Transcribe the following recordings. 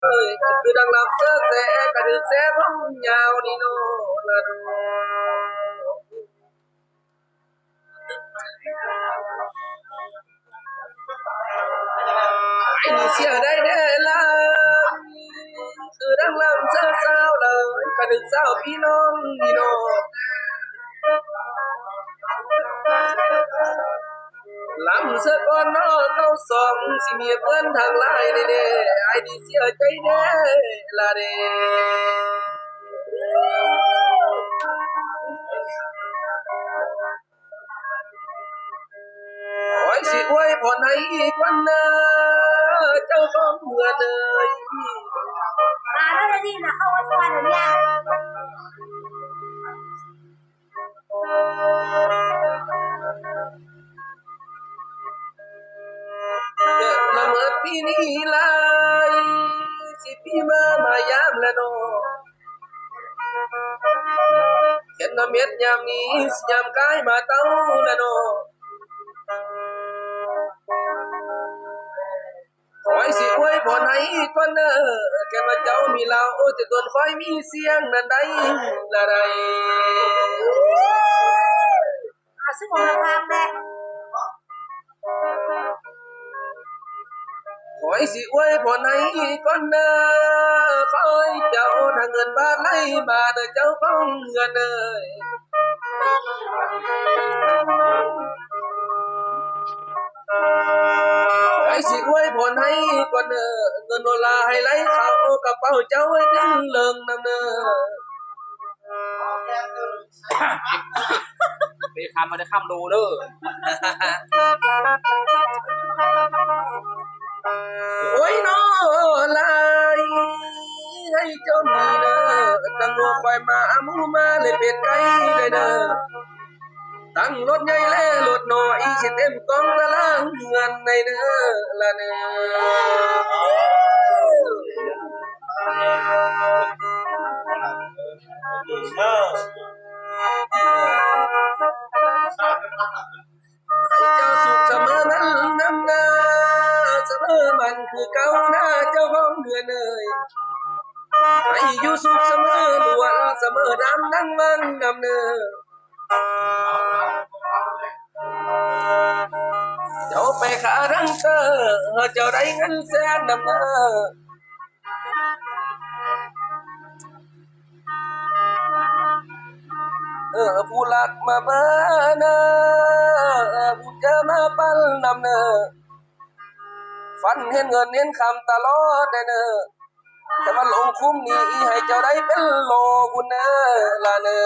ຄືດັ່ງລຳເສີແສກະຖືກແສຜົມຍາວນີ້ເນາະລະເນາະ. ອ້າຍນີ້ເສຍໄດ້ແດ່ລະ ຄືດັ່ງລຳເສີສາວລະ ກະຖືກສາວພີ່ນ້ອງນີ້ເນາະ. ລຳເສຍກ່ອນເນາະເກົ້າສອງ ຊິມີເພື່ອນທັງຫຼາຍແດ່ໆ ອ້າຍນີ້ເສຍໃຈແດ່ລະເດ້. ຂ້ອຍຊິອວຍພອນໃຫ້ກ່ອນເດີ ເຈົ້າຂອງເຮືອນເອີຍ. ມາເດີນີ້ນະ ເຂົ້າໄປກ່ອນເດີ. ເກີດມາເໝິດປີນີ້ຫຼາຍສິບປີມາ ມາຍາມແລະເນາະ. ເຫັນນຳເມັດຍາມນີ້ ຊິຍາມກາຍມາເຕົ້າລະເນາະ. ຂ້ອຍຊິອວຍພອນໃຫ້ກ່ອນເດີ ແກ່ວ່າເຈົ້າມີລາວ ໂອ້ຍ ແຕ່ຕົນຂ້ອຍມີສຽງນັ້ນໄດ້ລະໄດ້. ອາ ຊິບໍ່ມາຟັງແດ່. ຂ້ອຍຊິອວຍພອນໃຫ້ກ່ອນເດີ ຂໍໃຫ້ເຈົ້າທັງເງິນບາດໄຫຼມາເດີ ເຈົ້າຂອງເຮືອນເອີຍ. ຂ້ອຍຊິອວຍພອນໃຫ້ກ່ອນເດີ ເງິນໂດລາໃຫ້ໄຫຼເຂົ້າກະເປົາເຈົ້າໃຫ້ເຕັມເລີງນຳເດີ. ເປັນຄຳ ບໍ່ໄດ້ຄຳໂລເດີ. ໂອ້ຍນໍລາຍ ໃຫ້ເຈົ້າມີເດີ ຕັ້ງງົວຄວາຍມາ ໝູມາ ແລະເປັດໄກ່ໄດ້ເດີ. ຕັ້ງລົດໃຫຍ່ແລະລົດນ້ອຍ ຊິເຕັມກອງຕາລາງເຮືອນໃນເດີລະເດີ. ໃຫ້ເຈົ້າສຸກສະເໝີນັ້ນນຳໜ້າ ສະເໝີມັນຄືເກົ່າໜ້າ ເຈົ້າຂອງເຮືອນເອີຍ. ໃຫ້ຢູ່ສຸກສະເໝີລ້ວນ ສະເໝີດຳດັ່ງວັງນຳເນີ. ເຈົ້າໄປຂ້າທັງເຕີ ເຈົ້າໄດ້ເງິນແສນນຳເນີ. ເອີ ຜູ້ລັກມາເບີນາ ຜູ້ເຈີມາປັນນຳເນີ. ຝັນເຫັນເງິນເຫັນຄຳຕະຫຼອດແດ່ເນີ. ແຕ່ວ່າລົງຄຸ້ມນີ້ ອີ່ໃຫ້ເຈົ້າໄດ້ເປັນໂລພຸ້ນເນີລະເນີ.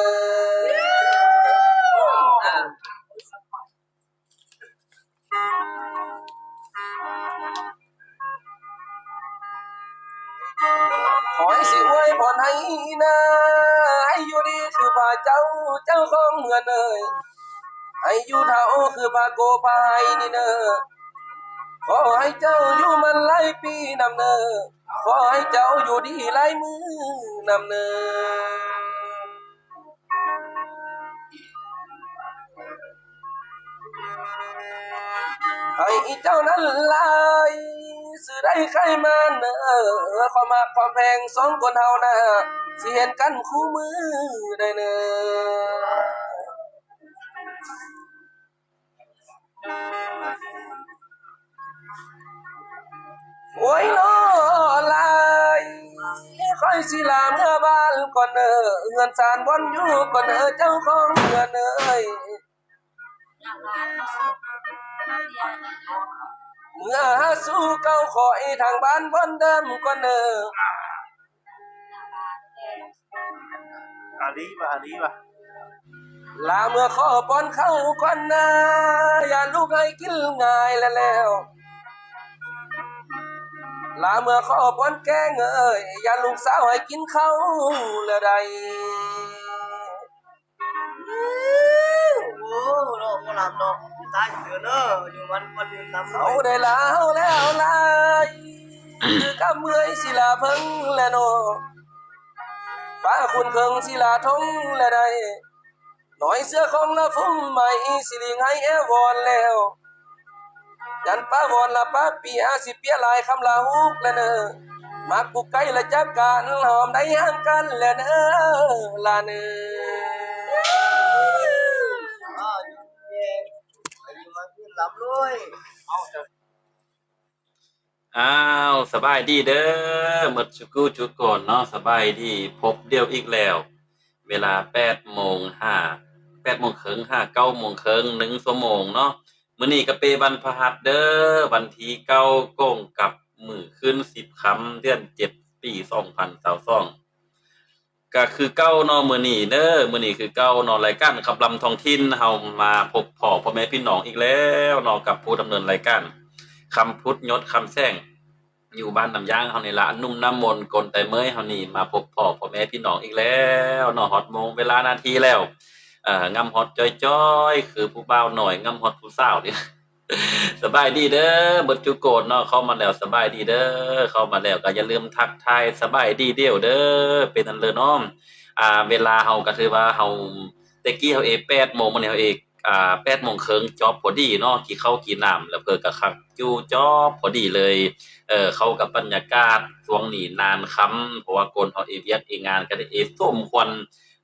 ຂ້ອຍຊິອວຍພອນໃຫ້ນາ ໃຫ້ຢູ່ດີຄືພະເຈົ້າ ເຈົ້າຂອງເຮືອນເອີຍ. ໃຫ້ຢູ່ເຖົ້າຄືພະໂກພະໄຮນີ້ເນີ. ຂໍໃຫ້ເຈົ້າຢູ່ໝັ້ນຫຼາຍປີນຳເນີ. ຂໍໃຫ້ເຈົ້າຢູ່ດີຫຼາຍມື້ນຳເນີ. ໃຫ້ເຈົ້ານັ້ນຫຼາຍ ຊິໄດ້ໄຂມານເນີ. ຄວາມຮັກຄວາມແພງສອງຄົນເຮົານະ ຊິເຫັນກັນຄູ່ມື້ໄດ້ເນີ. ໂອ້ຍນໍຫຼາຍ ຂ້ອຍຊິລາເມືອບ້ານກ່ອນເດີ ເຮືອນຊານບ່ອນຢູ່ກ່ອນເດີ ເຈົ້າຂອງເຮືອນເອີຍ. ເມືອຫາສູ່ເກົ່າຂ້ອຍທາງບ້ານບ່ອນເດີມກ່ອນເດີ. ອາລີວະ ອາລີວະ. ລາເມືອຂໍປ້ອນເຂົ້າກ່ອນນາ ຢ້ານລູກໃຫ້ກິນງ່າຍແລ້ວ. ລາເມືອຂໍປ້ອນແກງເອີຍ ຢ້ານລູກສາວໃຫ້ກິນເຂົ້າແລ້ວໃດ. ໂອ້ ເນາະ ບໍ່ຫຼັບດອກ ຕາຍເດີເນີ ຢູ່ມັນ ມັນຢູ່ນຳ ເຮົາໄດ້ລາເຮົາແລ້ວຫຼາຍ ຄືກັບເມື່ອຍສິລາເພິ່ງແລະເນາະ. ປ້າຂຸນເຄິ່ງສິລາທົງແລະໄດ໋ ນ້ອຍເສືອຂອງລະຟຸມໄມ້ ສິລິງໄຫ້ແອວວອນແລ້ວ. ຢັນປ້າວອນລະປ້າປີ ອາຊິເປຍຫຼາຍຄຳລາຮູ້ແລະເນີ. ມັກຜູ້ໄກລະຈາກກັນ ຫອມໄດ້ຫ່າງກັນແລະເນີ ລາເນີ. ອ້າວ ສະບາຍດີເດີ ໝົດຈຸກູຈຸກອນເນາະ ສະບາຍດີ ພົບດຽວອີກແລ້ວ ເວລາແປດໂມງຫາ ແປດໂມງເຄິ່ງຫາເກົ້າໂມງເຄິ່ງ ໜຶ່ງຊົ່ວໂມງເນາະ. ມື້ນີ້ກະເປວັນພະຫັດເດີ ວັນທີເກົ້າ ກົງກັບມື້ຄືນສິບຄ່ຳ ເດືອນເຈັດ ປີສອງພັນຊາວສອງ ກະຄືເກົ່າເນາະ ມື້ນີ້ເດີ ມື້ນີ້ຄືເກົ່າເນາະ ລາຍການຄຳລຳທ້ອງຖິ່ນ ເຮົາມາພົບພໍ້ພໍ່ແມ່ພີ່ນ້ອງອີກແລ້ວເນາະ ກັບຜູ້ດຳເນີນລາຍການ ຄຳພຸດ ຍົດ ຄຳແສງ ຢູ່ບ້ານນ້ຳຢາງເຮົານີ້ລະ ໜຸ່ມນ້ຳມົນ ກົນໄຕເມີຍເຮົານີ້ ມາພົບພໍ້ພໍ່ແມ່ພີ່ນ້ອງອີກແລ້ວເນາະ ຮອດໂມງເວລານາທີແລ້ວ ເອີ ງ່ຳຮອດຈ່ອຍໆ ຄືຜູ້ບ່າວນ້ອຍງ່ຳຮອດຜູ້ສາວນີ້. ສະບາຍດີເດີ ເບິດຈຸໂກນເນາະ ເຂົ້າມາແລ້ວສະບາຍດີເດີ ເຂົ້າມາແລ້ວກະຢ່າລືມທັກທາຍສະບາຍດີດຽວເດີ ເປັນອັນເລີເນາະ ອ່າ ເວລາເຮົາກະຖືວ່າເຮົາ ແຕ່ກີ້ເຮົາເອກແປດໂມງ ມື້ນີ້ເຮົາເອກ ອ່າ ແປດໂມງເຄິ່ງຈອບພໍດີເນາະ ກິນເຂົ້າກິນນ້ຳ ແລ້ວເພິ່ນກະຄັກຢູ່ຈອບພໍດີເລີຍ ເອີ ເຂົ້າກັບບັນຍາກາດຊ່ວງນີ້ນານຄ່ຳ ເພາະວ່າຄົນເຮົາເອກວຽກເອກງານກະໄດ້ເອສົມຄວນ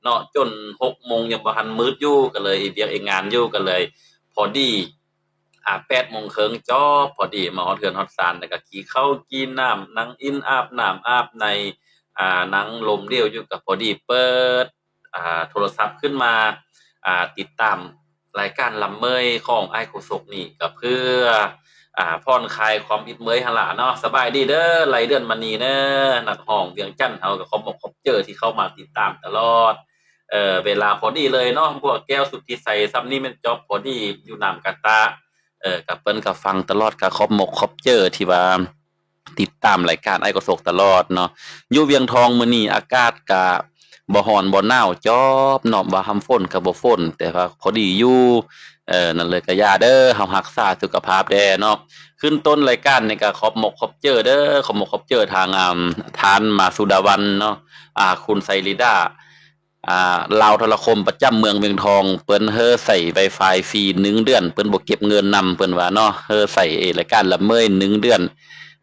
ເນາະ ຈົນຫົກໂມງຍັງບໍ່ທັນມືດຢູ່ ກະເລີຍເອກວຽກເອກງານຢູ່ ກະເລີຍພໍດີ ອ່າ ແປດໂມງເຄິ່ງຈອບພໍດີ ມາຮອດເຮືອນຮອດຊານ ແລ້ວກະກິນເຂົ້າກິນນ້ຳ ນັ່ງອິນອາບນ້ຳອາບໃນ ອ່າ ນັ່ງລົມດຽວຢູ່ ກະພໍດີເປີດ ອ່າ ໂທລະສັບຂຶ້ນມາ ອ່າ ຕິດຕາມລາຍການລຳເມີຍຂອງອ້າຍໂຄສົກນີ້ ກະເພື່ອ ອ່າ ຜ່ອນຄາຍຄວາມອິດເມີຍຫັ້ນລະເນາະ. ສະບາຍດີເດີ ໄລ່ເດືອນມະນີເດີ ນັກຮ້ອງວຽງຈັນເຮົາ ກະຂອບອົກຂອບໃຈທີ່ເຂົ້າມາຕິດຕາມຕະຫຼອດ ເອີ ເວລາພໍດີເລີຍເນາະ ພວກແກ້ວສຸດທິໄສ ຊ່ຳນີ້ແມ່ນຈອບພໍດີ ຢູ່ນ້ຳກະຕະ ເອີ ກະເພິ່ນກະຟັງຕະຫຼອດ ກະຂອບມົກຂອບໃຈທີ່ວ່າຕິດຕາມລາຍການອ້າຍໂຄສົກຕະຫຼອດເນາະ. ຢູ່ວຽງທອງມື້ນີ້ອາກາດກະບໍ່ຮ້ອນບໍ່ໜາວ ຈອບເນາະ ວ່າຫ້ຳຝົນກະບໍ່ຝົນ ແຕ່ວ່າພໍດີຢູ່ ເອີ ນັ້ນເລີຍກະຢ່າເດີ ເຮົາຮັກສາສຸຂະພາບແດ່ເນາະ. ຂຶ້ນຕົ້ນລາຍການນີ້ກະຂອບມົກຂອບໃຈເດີ ຂອບມົກຂອບໃຈທາງ ອາ ທ່ານມາສຸດາວັນເນາະ ອາ ຄຸນໄຊລິດາ ອ່າ ລາວໂທລະຄົມປະຈຳເມືອງວຽງທອງ ເພິ່ນເຮີໃຊ້ໄວຟາຍຟຣີໜຶ່ງເດືອນ ເພິ່ນບໍ່ເກັບເງິນນຳ ເພິ່ນວ່າເນາະ ເຮີໃຊ້ ເອີ ລາຍການລຳເມີຍໜຶ່ງເດືອນ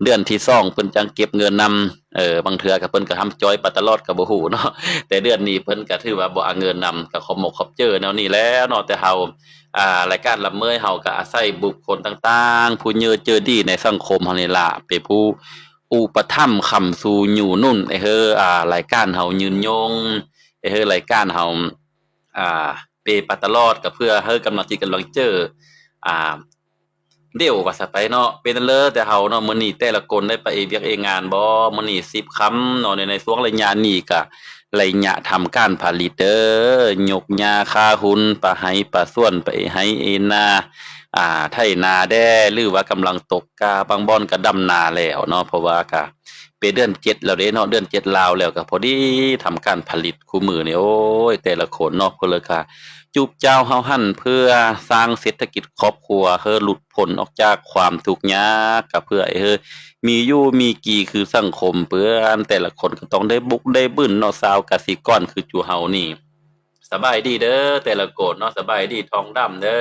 ເດືອນທີສອງເພິ່ນຈັ່ງເກັບເງິນນຳ ເອີ ບາງເທື່ອກະເພິ່ນກະຫ້ຳຈ່ອຍໄປຕະຫຼອດກະບໍ່ຮູ້ເນາະ ແຕ່ເດືອນນີ້ເພິ່ນກະຖືວ່າບໍ່ເອົາເງິນນຳ ກະຂອບມົກຂອບໃຈແນວນີ້ແຫຼະເນາະ. ແຕ່ເຮົາ ອ່າ ລາຍການລຳເມີຍເຮົາກະອາໄສບຸກຄົນຕ່າງໆ ຜູ້ເຍີ້ເຈີດີໃນສັງຄົມເຮົານີ້ລະ ເປັນຜູ້ອຸປະຖຳຄ້ຳຊູຍູ້ໜູນ ໃຫ້ເຮີ ອ່າ ລາຍການເຮົາຍືນຍົງ ໃຫ້ເຮີລາຍການເຮົາ ອ່າ ເປໄປຕະຫຼອດ ກະເພື່ອໃຫ້ກຳລັງຈິດກຳລັງໃຈ ອ່າ ດຽວວ່າຊະໄປເນາະ ເປັນເລີແຕ່ເຮົາເນາະ ມື້ນີ້ແຕ່ລະຄົນໄດ້ໄປເອກວຽກເອກງານບໍ່? ມື້ນີ້ສິບຄ່ຳເນາະ ໃນ ໃນຊ່ວງໄລຍະນີ້ກະໄລຍະທຳການຜະລິດເດີ ຍົກຫຍ້າຄາຮຸນ ປະໄຮ່ປະສວນ ໄປເອໄຮ່ເອນາ ອ່າ ໄຖນາແດ່ ຫຼືວ່າກຳລັງຕົກ ກະບາງບ່ອນກະດຳນາແລ້ວເນາະ ເພາະວ່າກະເປັນເດືອນເຈັດແລ້ວເດ້ເນາະ ເດືອນເຈັດລາວແລ້ວ ກະພໍດີທຳການຜະລິດຄູ່ມື້ນີ້ ໂອ້ຍ ແຕ່ລະຄົນເນາະ ເພິ່ນເລີຍກະຈູບຈ້າວຫ້າວຫັນ ເພື່ອສ້າງເສດຖະກິດຄອບຄົວ ເຮີຫຼຸດພົ້ນອອກຈາກຄວາມທຸກຍາກ ກະເພື່ອໃຫ້ເຮີມີຢູ່ມີກີຄືສັງຄົມ ເພື່ອແຕ່ລະຄົນກະຕ້ອງໄດ້ບຸກໄດ້ບຶນເນາະ ຊາວກະສິກອນຄືຈຸເຮົານີ້. ສະບາຍດີເດີແຕ່ລະຄົນເນາະ ສະບາຍດີທອງດຳເດີ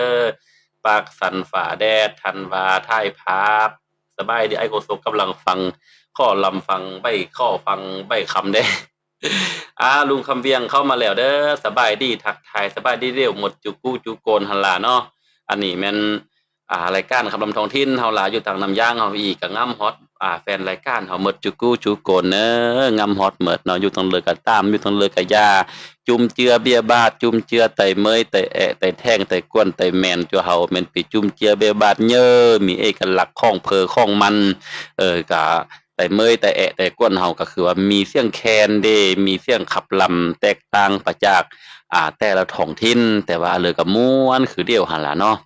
ປາກສັນ ຝາແດດ ທັນວາ ຖ່າຍພາບ ສະບາຍດີ ອ້າຍໂຄສົກກຳລັງຟັງ ຂໍລຳຟັງໃບ ຂໍຟັງໃບຄຳແດ່ ອາ ລຸງຄຳວຽງເຂົ້າມາແລ້ວເດີ ສະບາຍດີ ທັກທາຍສະບາຍດີເດວ ໝົດຈຸກູຈຸກອນຫັ້ນລະເນາະ. ອັນນີ້ແມ່ນ ອາ ລາຍການຄຳລຳທ້ອງຖິ່ນເຮົາລະ ຢູ່ທາງນ້ຳຢາງເຮົາອີກ ກະງ່ຳຮອດ ອາ ແຟນລາຍການເຮົາໝົດຈຸກູຈຸກອນເດີ ງ່ຳຮອດໝົດເນາະ ຢູ່ທາງເລີກະຕາມ ຢູ່ທາງເລີກະຢ່າ ຈຸ້ມເຈືອເບ້ຍບາດ ຈຸ້ມເຈືອໄຕເມີຍ ໄຕແອະ ໄຕແທ່ງ ໄຕກວນ ໄຕແມນ ຈຸເຮົາແມ່ນໄປຈຸ້ມເຈືອເບ້ຍບາດເຍີ ມີເອກະລັກຂອງເພີຂອງມັນ ເອີ ກະໄຕເມີຍ ໄຕແອະ ໄຕກວນເຮົາກະຄືວ່າມີສຽງແຄນເດ ມີສຽງຂັບລຳແຕກຕ່າງໄປຈາກ ອາ ແຕ່ລະທ້ອງຖິ່ນ ແຕ່ວ່າເລີກະມ່ວນຄືດຽວຫັ້ນລະເນາະ.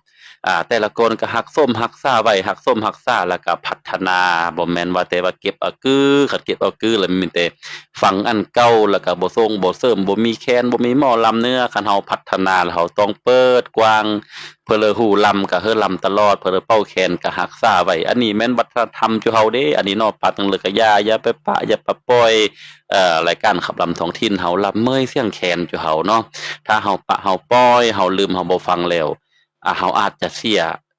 ອາ ແຕ່ລະຄົນກະຮັກສົມຮັກສາໄວ້ ຮັກສົມຮັກສາ ລະກະພັດທະນາ ບໍ່ແມ່ນວ່າແຕ່ວ່າເກັບເອົາກື້ ຄັນເກັບເອົາກື້ລະມີແຕ່ ຟັງອັນເກົ່າ ລະກະບໍ່ສົ່ງບໍ່ເສີມ ບໍ່ມີແຄນ ບໍ່ມີໝໍລຳເນື້ອ ຄັນເຮົາພັດທະນາລະເຮົາຕ້ອງເປີດກວ້າງ ເພື່ອເລີຮູ້ລຳກະເຮີລຳຕະຫຼອດ ເພື່ອເປົ່າແຄນກະຮັກສາໄວ້ ອັນນີ້ແມ່ນວັດທະນະທຳຈຸເຮົາເດ້ ອັນນີ້ເນາະ ປະຈັ່ງເລີກະຢ່າ ຢ່າໄປປະ ຢ່າໄປປ່ອຍ ເອີ ລາຍການຂັບລຳທ້ອງຖິ່ນເຮົາລຳເມີຍສຽງແຄນຈຸເຮົາເນາະ ຖ້າເຮົາປະເຮົາປ່ອຍ ເຮົາລືມເຮົາບໍ່ຟັງແລ້ວ ອາ ເຮົາອາດຈະເສຍ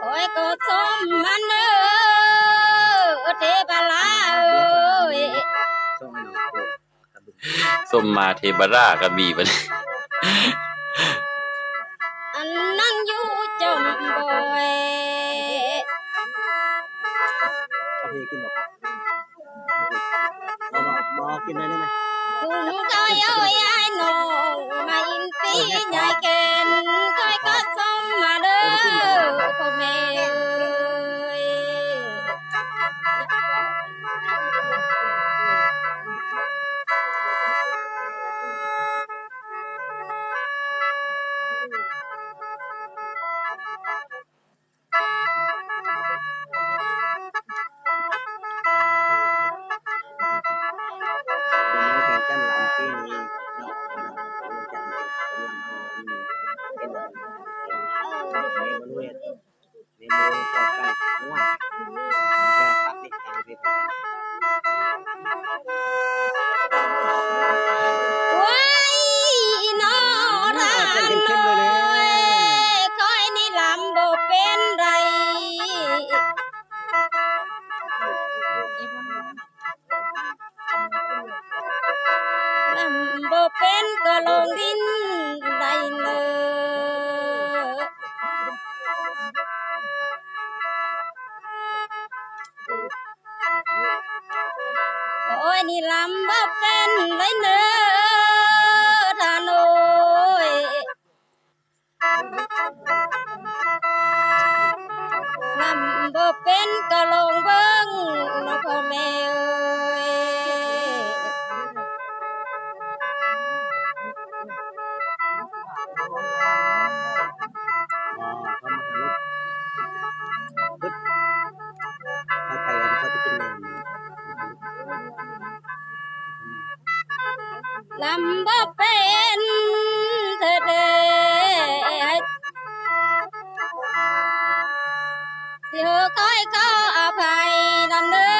ຂ້ອຍກໍຊົມມັນເດີ ເທວະລາເອີຍ ຊົມມາເທວະລາກະບີບາດນີ້ ອັນນັ່ງຢູ່ຈົ່ມບອຍ ເອົາເພກິນບໍ່? ບໍ່ ບໍ່ ກິນໜ້ອຍໜຶ່ງໄໝ? ສຸມເຂົາເຍົາຍາຍນ້ອງ ມາອິນປີຍາຍແກ່ນ ຂ້ອຍກໍຊົມມາເດີພໍ່ແມ່ເອີຍ. ໂອ້ຍ ນ້ອງຫຼານນ້ອຍ ຂ້ອຍນີ້ລຳບໍ່ເປັນໃດ ລຳບໍ່ເປັນກໍລອງຫຼິ້ນໄດ້ເລີ. ໂອ້ຍ ນີ້ລຳບໍ່ເປັນເລີຍເນີທ່ານໂອ້ຍ ລຳບໍ່ເປັນກໍລອງເບິ່ງ ເປັນແທ້ໆ ຊິຂໍຂໍອະໄພນຳເດີ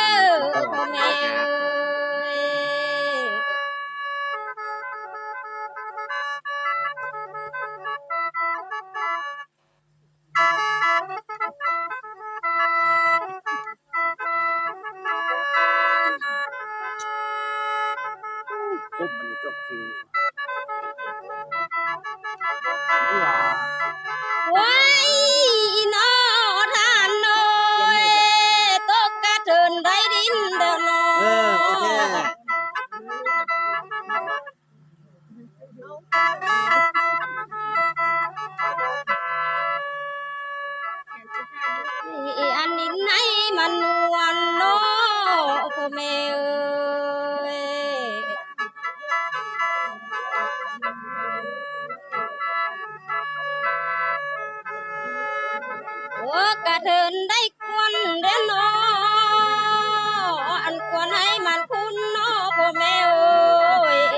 ພໍ່ແມ່ເອີຍ. ໂອ້ຍ ອີ່ນ້ອງທ່ານນ້ອຍ ຕົກກະເທີນໄດ້ດິນແລ້ວນ້ອງ. ເອີ ໂອເຄ. ອັນດິນໃຫ້ມັນມ່ວນເນາະພໍ່ແມ່ເອີຍ. ໂອ້ ກະເທີນໄດ້ ຄວນເດ້ເນາະ ອັນຄວນໃຫ້ມັນຄຸນເນາະພໍ່ແມ່ເອີຍ.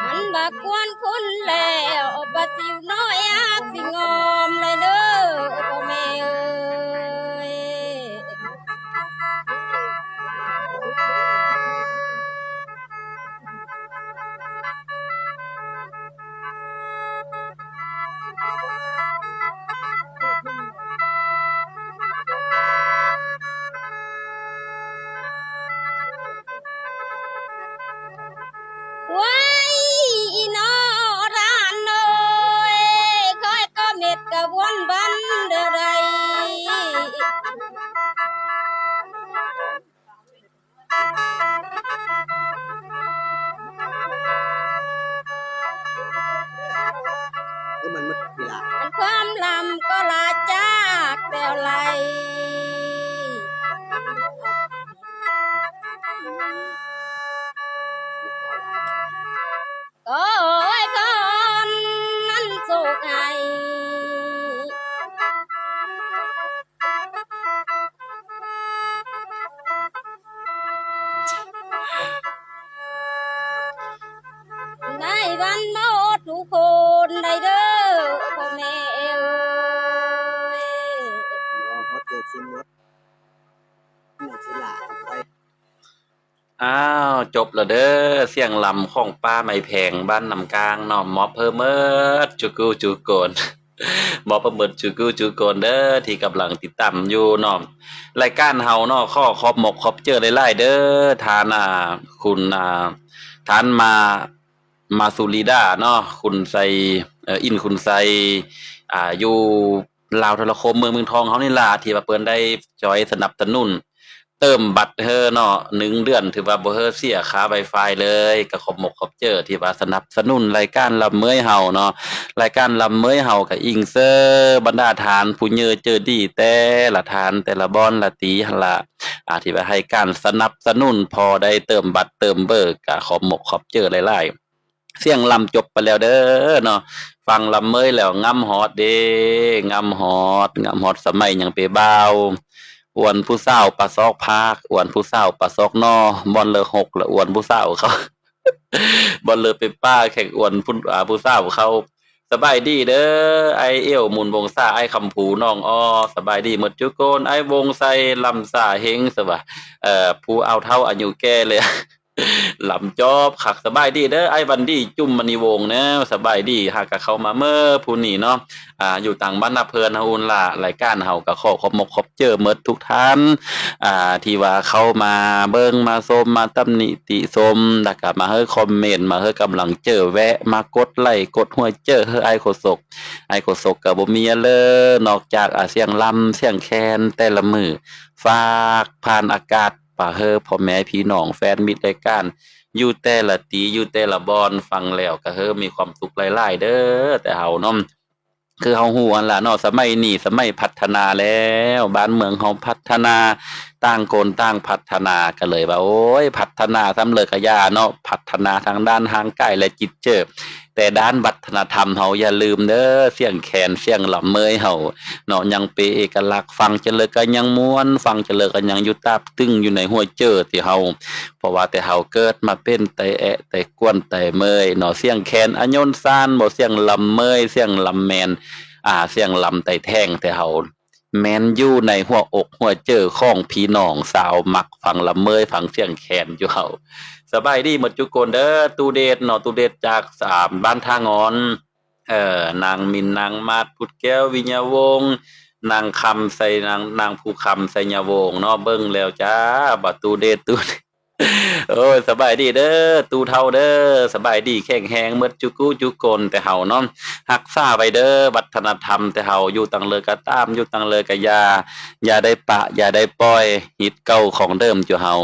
ອັນວ່າຄວນຄຸນແລ້ວ ປາຊິວນ້ອຍອາດຊິງອມເລີຍເດີພໍ່ແມ່ເອີຍ. ໂອ້ຍ ອີ່ນ້ອງທ່ານເອີຍ ຂ້ອຍກໍເມັດກະວນວັນເດີໄດ. ຄືມັນໝົດເວລາ ອັນຄວາມລຳກໍລາຈາກແຕ່ວໄລ ກໍອວຍພອນນັ້ນໂຊກໃຫ້ ໄດ້ວັນໝົດທຸກຄົນໄດ້ເດີພໍ່ແມ່ເອີຍ. ຮອດເກີດຊິໝົດ ອາວ ຈົບແລ້ວເດີ ສຽງລຳຂອງປ້າໄມ້ແພງ ບ້ານນ້ຳກາງເນາະ ມອບເພີ່ມເໝິດຈຸກູຈຸກຄົນ ມອບເພີ່ມເໝິດຈຸກູຈຸກຄົນເດີ ທີ່ກຳລັງຕິດຕາມຢູ່ເນາະ ລາຍການເຮົາເນາະ. ຂໍຂອບມົກຂອບເຈີຫຼາຍໆເດີ ທ່ານ ອາ ຄຸນ ອາ ທ່ານມາ ມາຊູລີດາເນາະ ຄຸນໄຊ ເອີ ອິນຄຸນໄຊ ອາ ຢູ່ ລາວໂທລະຄົມເມືອງເມືອງທອງເຮົານີ້ລະ ທີ່ວ່າເພິ່ນໄດ້ຊ່ອຍສະໜັບສະໜູນເຕີມບັດເຮີເນາະ ໜຶ່ງເດືອນ ຖືວ່າບໍ່ເຮີເສຍຄ່າໄວຟາຍເລີຍ. ກໍຂອບມົກຂອບເຈີທີ່ວ່າສະໜັບສະໜູນລາຍການລຳເມີຍເຮົາເນາະ. ລາຍການລຳເມີຍເຮົາກໍອີງເຊີບັນດາທ່ານຜູ້ເຍີເຈີດີແຕ່ລະທ່ານ ແຕ່ລະບ່ອນລະຕີຫັ້ນລະ ອາ ທີ່ວ່າໃຫ້ການສະໜັບສະໜູນ ພໍໄດ້ເຕີມບັດເຕີມເບີ ກໍຂອບມົກຂອບເຈີຫຼາຍໆ. ສຽງລຳຈົບໄປແລ້ວເດີເນາະ ຟັງລຳເມີຍແລ້ວງຳຮອດເດ້ ງຳຮອດ ງຳຮອດສະໄໝຍັງເປບ່າວ ອວນຜູ້ສາວປາຊອກພາກ ອວນຜູ້ສາວປາຊອກໜໍ່ ບ່ອນເລີຫົກລະອວນຜູ້ສາວເຂົາ ບ່ອນເລີເປປ້າແຂ່ງອວນຜູ້ ອາ ຜູ້ສາວເຂົາ. ສະບາຍດີເດີ ອ້າຍເອວ ມູນວົງສາ ອ້າຍຄຳພູ ໜອງອໍ ສະບາຍດີໝົດຈຸຄົນ ອ້າຍວົງໄຊ ລຳສາເຮັງ ສະຫວາ ເອີ ຜູ້ເອົາເຖົ້າອາຍຸແກ່ເລີຍ. ລຳຈອບຄັກ ສະບາຍດີເດີ ອ້າຍວັນດີ ຈຸມມະນີວົງ ແນວ ສະບາຍດີ ຫາກະເຂົ້າມາເມີຜູ້ນີ້ເນາະ ອາ ຢູ່ຕ່າງບ້ານນາເພື່ອນເຮົາຫັ້ນລະ ລາຍການເຮົາກະຂໍຂອບມົກຂອບເຈີໝົດທຸກທ່ານ ອາ ທີ່ວ່າເຂົ້າມາເບິ່ງ ມາຊົມ ມາຕຳໜິຕິຊົມ ລະກະມາໃຫ້ຄອມເມັນ ມາໃຫ້ກຳລັງເຈີ ແວະມາກົດໄລກົດຫົວເຈີໃຫ້ອ້າຍໂຄສົກ ອ້າຍໂຄສົກກະບໍ່ມີຫຍັງເລີຍ ນອກຈາກ ອາ ສຽງລຳ ສຽງແຄນ ແຕ່ລະມື້ ຝາກຜ່ານອາກາດ ຝາກໃຫ້ພໍ່ແມ່ພີ່ນ້ອງແຟນມິດລາຍການ ຢູ່ແຕ່ລະທີ່ ຢູ່ແຕ່ລະບ່ອນ ຟັງແລ້ວກໍເຮີມີຄວາມສຸກຫຼາຍໆເດີ ແຕ່ເຮົາເນາະ ຄືເຮົາຮູ້ຫັ້ນລະເນາະ ສະໄໝນີ້ສະໄໝພັດທະນາແລ້ວ ບ້ານເມືອງເຮົາພັດທະນາ ຕ່າງຄົນຕ່າງພັດທະນາ ກໍເລີຍວ່າ ໂອ້ຍ ພັດທະນາສ່ຳເລີກະຢ່າເນາະ ພັດທະນາທາງດ້ານຮ່າງກາຍ ແລະ ຈິດໃຈ ແຕ່ດ້ານວັດທະນະທຳເຮົາຢ່າລືມເດີ ສຽງແຄນ ສຽງລຳເມີຍເຮົາເນາະ ຍັງເປັນເອກະລັກ ຟັງຈັ່ງເລີກະຍັງມ່ວນ ຟັງຈັ່ງເລີກະຍັງຢູ່ຕາບຕຶງຢູ່ໃນຫົວໃຈທີ່ເຮົາ ເພາະວ່າແຕ່ເຮົາເກີດມາເປັນໄຕແອະ ໄຕກວນ ໄຕເມີຍເນາະ ສຽງແຄນອາຍົນຊານບໍ ສຽງລຳເມີຍ ສຽງລຳແມນ ອາ ສຽງລຳໄຕແທ່ງແຕ່ເຮົາ ແມ່ນຢູ່ໃນຫົວອົກຫົວໃຈຂອງພີ່ນ້ອງຊາວມັກຟັງລຳເມີຍ ຟັງສຽງແຄນຢູ່ເຮົາ. ສະບາຍດີໝົດທຸກຄົນເດີ ຕູ້ເດດເນາະ ຕູ້ເດດຈາກ ອາ ບ້ານທ່າງ່ອນ ເອີ ນາງມິນ ນາງມາດ ພຸດແກ້ວ ວິຍະວົງ ນາງຄຳໄຊ ນາງ ນາງພູຄຳ ໄຊຍະວົງເນາະ ເບິ່ງແລ້ວຈ້າ ບໍ່ຕູ້ເດດ ຕູ້ເດດ ໂອ້ຍ ສະບາຍດີເດີ ຕູ້ເຖົ້າເດີ ສະບາຍດີແຂງແຮງໝົດຈຸກູຈຸຄົນ ແຕ່ເຮົາເນາະ ຮັກສາໄວ້ເດີ ວັດທະນະທຳແຕ່ເຮົາ ຢູ່ຕັງເລີກະຕາມ ຢູ່ຕັງເລີກະຢ່າ ຢ່າໄດ້ປະ ຢ່າໄດ້ປ່ອຍ ຮີດເກົ່າຂອງເດີມຈຸເຮົາ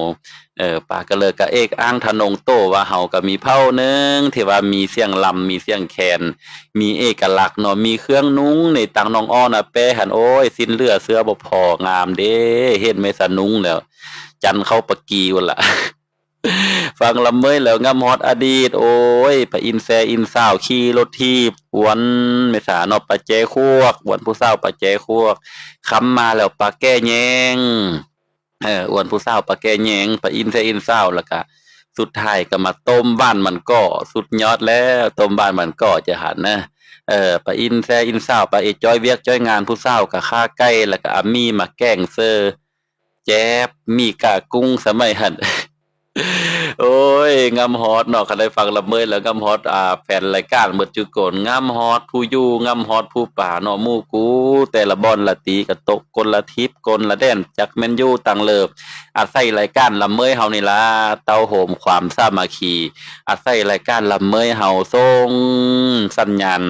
ເອີ ປະກະເລີກະເອກອ້າງທະນົງໂຕວ່າເຮົາກະມີເຜົ່າໜຶ່ງທີ່ວ່າມີສຽງລຳ ມີສຽງແຄນ ມີເອກະລັກເນາະ ມີເຄື່ອງນຸ່ງ ໃນຕັງນ້ອງອ້ອນອາແປຫັ້ນ ໂອ້ຍ ສິ້ນເຫຼືອເສື້ອບໍ່ພໍ ງາມເດ້ ເຫັນແມ່ສະນຸ່ງແລ້ວ ຈັນເຂົ້າປາກີພຸ້ນລະ ຟັງລຳເມີຍແລ້ວງຳຮອດອະດີດ ໂອ້ຍ ປາອິນແຊອິນສາວ ຂີ່ລົດຖີບ ອວນແມ່ສາເນາະ ປາແຈຂວກ ອວນຜູ້ສາວປາແຈຂວກ ຄຳມາແລ້ວປາແກ້ແຍງ ເອີ ອວນຜູ້ສາວປາແກ້ແຍງ ປາອິນແຊອິນສາວ ແລ້ວກະສຸດທ້າຍກະມາຕົ້ມຫວານມັນກໍ ສຸດຍອດແລ້ວ ຕົ້ມຫວານມັນກໍຈະຫັ້ນນະ ເອີ ປາອິນແຊອິນສາວ ປາເອຈ້ອຍວຽກຈ້ອຍງານ ຜູ້ສາວກະຂ້າໄກ່ ແລ້ວກະເອົາໝີ່ມາແກງເສີ ແຈບ ໝີ່ກາກຸ້ງສະໄໝຫັ້ນ ໂອ້ຍ ງຳຮອດເນາະ ຄັນໄດ້ຟັງລຳເມີຍແລ້ວງຳຮອດ ອາ ແຟນລາຍການເບິດຈຸຄົນ ງຳຮອດຜູ້ຢູ່ ງຳຮອດຜູ້ປາເນາະ ໝູ່ກູ ແຕ່ລະບ່ອນລະຕີກະຕົກ ຄົນລະທິບ ຄົນລະແດນ ຈັກແມ່ນຢູ່ຕັງເລີ ອາໄສລາຍການລຳເມີຍເຮົານີ້ລະ ເຕົ້າໂຮມຄວາມສາມັກຄີ ອາໄສລາຍການລຳເມີຍເຮົາ ສົ່ງສັນຍານ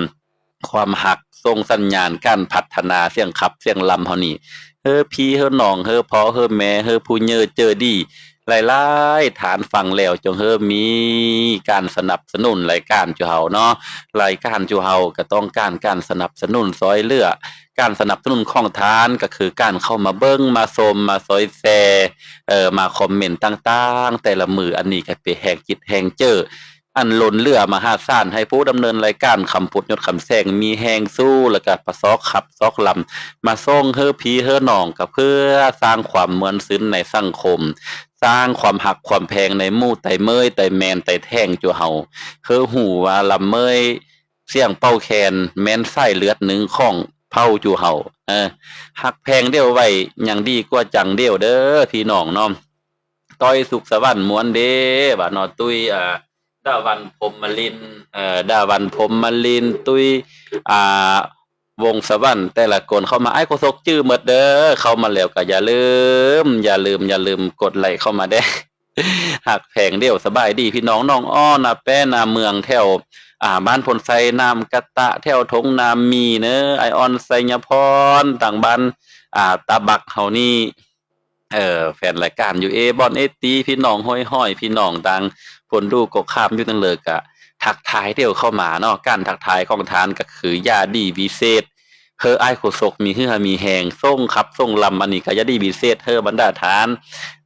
ຄວາມຮັກ ສົ່ງສັນຍານການພັດທະນາສຽງຂັບສຽງລຳເຮົານີ້ ເຮີພີ່ເຮີນ້ອງ ເຮີພໍ່ເຮີແມ່ ເຮີຜູ້ເຍີເຈີດີ ຫຼາຍໆທ່ານຟັງແລ້ວຈົ່ງເຮີມີການສະໜັບສະໜູນລາຍການຈຸເຮົາເນາະ ລາຍການຈຸເຮົາກະຕ້ອງການການສະໜັບສະໜູນຊ່ອຍເຫຼືອ ການສະໜັບສະໜູນຂອງທ່ານກະຄືການເຂົ້າມາເບິ່ງ ມາຊົມ ມາຊ່ອຍແຊ ເອີ ມາຄອມເມັນຕ່າງໆ ແຕ່ລະມື້ ອັນນີ້ກະເປັນແຮງຈິດແຮງເຈີ ອັນລົ້ນເຫຼືອມະຫາສານ ໃຫ້ຜູ້ດຳເນີນລາຍການຄຳພຸດ ຍົດຄຳແສງ ມີແຮງສູ້ ແລ້ວກະປະຊອກຂັບຊອກລຳ ມາສົ່ງເຮີພີ່ເຮີນ້ອງ ກະເພື່ອສ້າງຄວາມມ່ວນຊື່ນໃນສັງຄົມ ສ້າງຄວາມຮັກຄວາມແພງໃນໝູ່ໄຕເມີຍ ໄຕແມນ ໄຕແທ່ງຈຸເຮົາ ເຮີຮູ້ວ່າລຳເມີຍ ສຽງເປົ່າແຄນ ແມ່ນສາຍເລືອດໜຶ່ງຂອງເຜົ່າຈຸເຮົາ ເອີ ຮັກແພງດຽວໄວ້ ຍັງດີກວ່າຈັງດຽວເດີ ພີ່ນ້ອງເນາະ. ຕ້ອຍສຸກສະຫວັນມ່ວນເດ້ວ່າເນາະ ຕຸ້ຍ ອາ ດາວັນ ພົມມະລິນ ເອີ ດາວັນ ພົມມະລິນ ຕຸ້ຍ ອາ ວົງສະຫວັນ ແຕ່ລະຄົນເຂົ້າມາ ອ້າຍໂຄສົກຈື່ໝົດເດີ ເຂົ້າມາແລ້ວກະຢ່າລືມ ຢ່າລືມ ຢ່າລືມກົດໄລເຂົ້າມາແດ່ ຮັກແພງເດ້ວ ສະບາຍດີພີ່ນ້ອງ ນ້ອງອ້ອ ນາແປ້ ນາເມືອງ ແຖວ ອາ ບ້ານໂພນໄຊ ນ້ຳກະຕະ ແຖວທົ່ງນ້ຳມີເນີ ອ້າຍອອນ ໄຊຍະພອນ ທາງບ້ານ ອາ ຕາບັກເຮົານີ້ ເອີ ແຟນລາຍການຢູ່ເອບ່ອນເອຕີ ພີ່ນ້ອງຫ້ວຍຫ້ອຍ ພີ່ນ້ອງທາງພົນດູກົກຄາມ ຢູ່ທາງເລີກະທັກທາຍດຽວເຂົ້າມາເນາະ ການທັກທາຍຂອງທ່ານກະຄືຢາດີວິເສດ ເຮີອ້າຍໂຄສົກມີເຫື່ອມີແຮງ ສົ່ງຂັບສົ່ງລຳ ອັນນີ້ກະຢາດີວິເສດ ເຮີບັນດາທ່ານ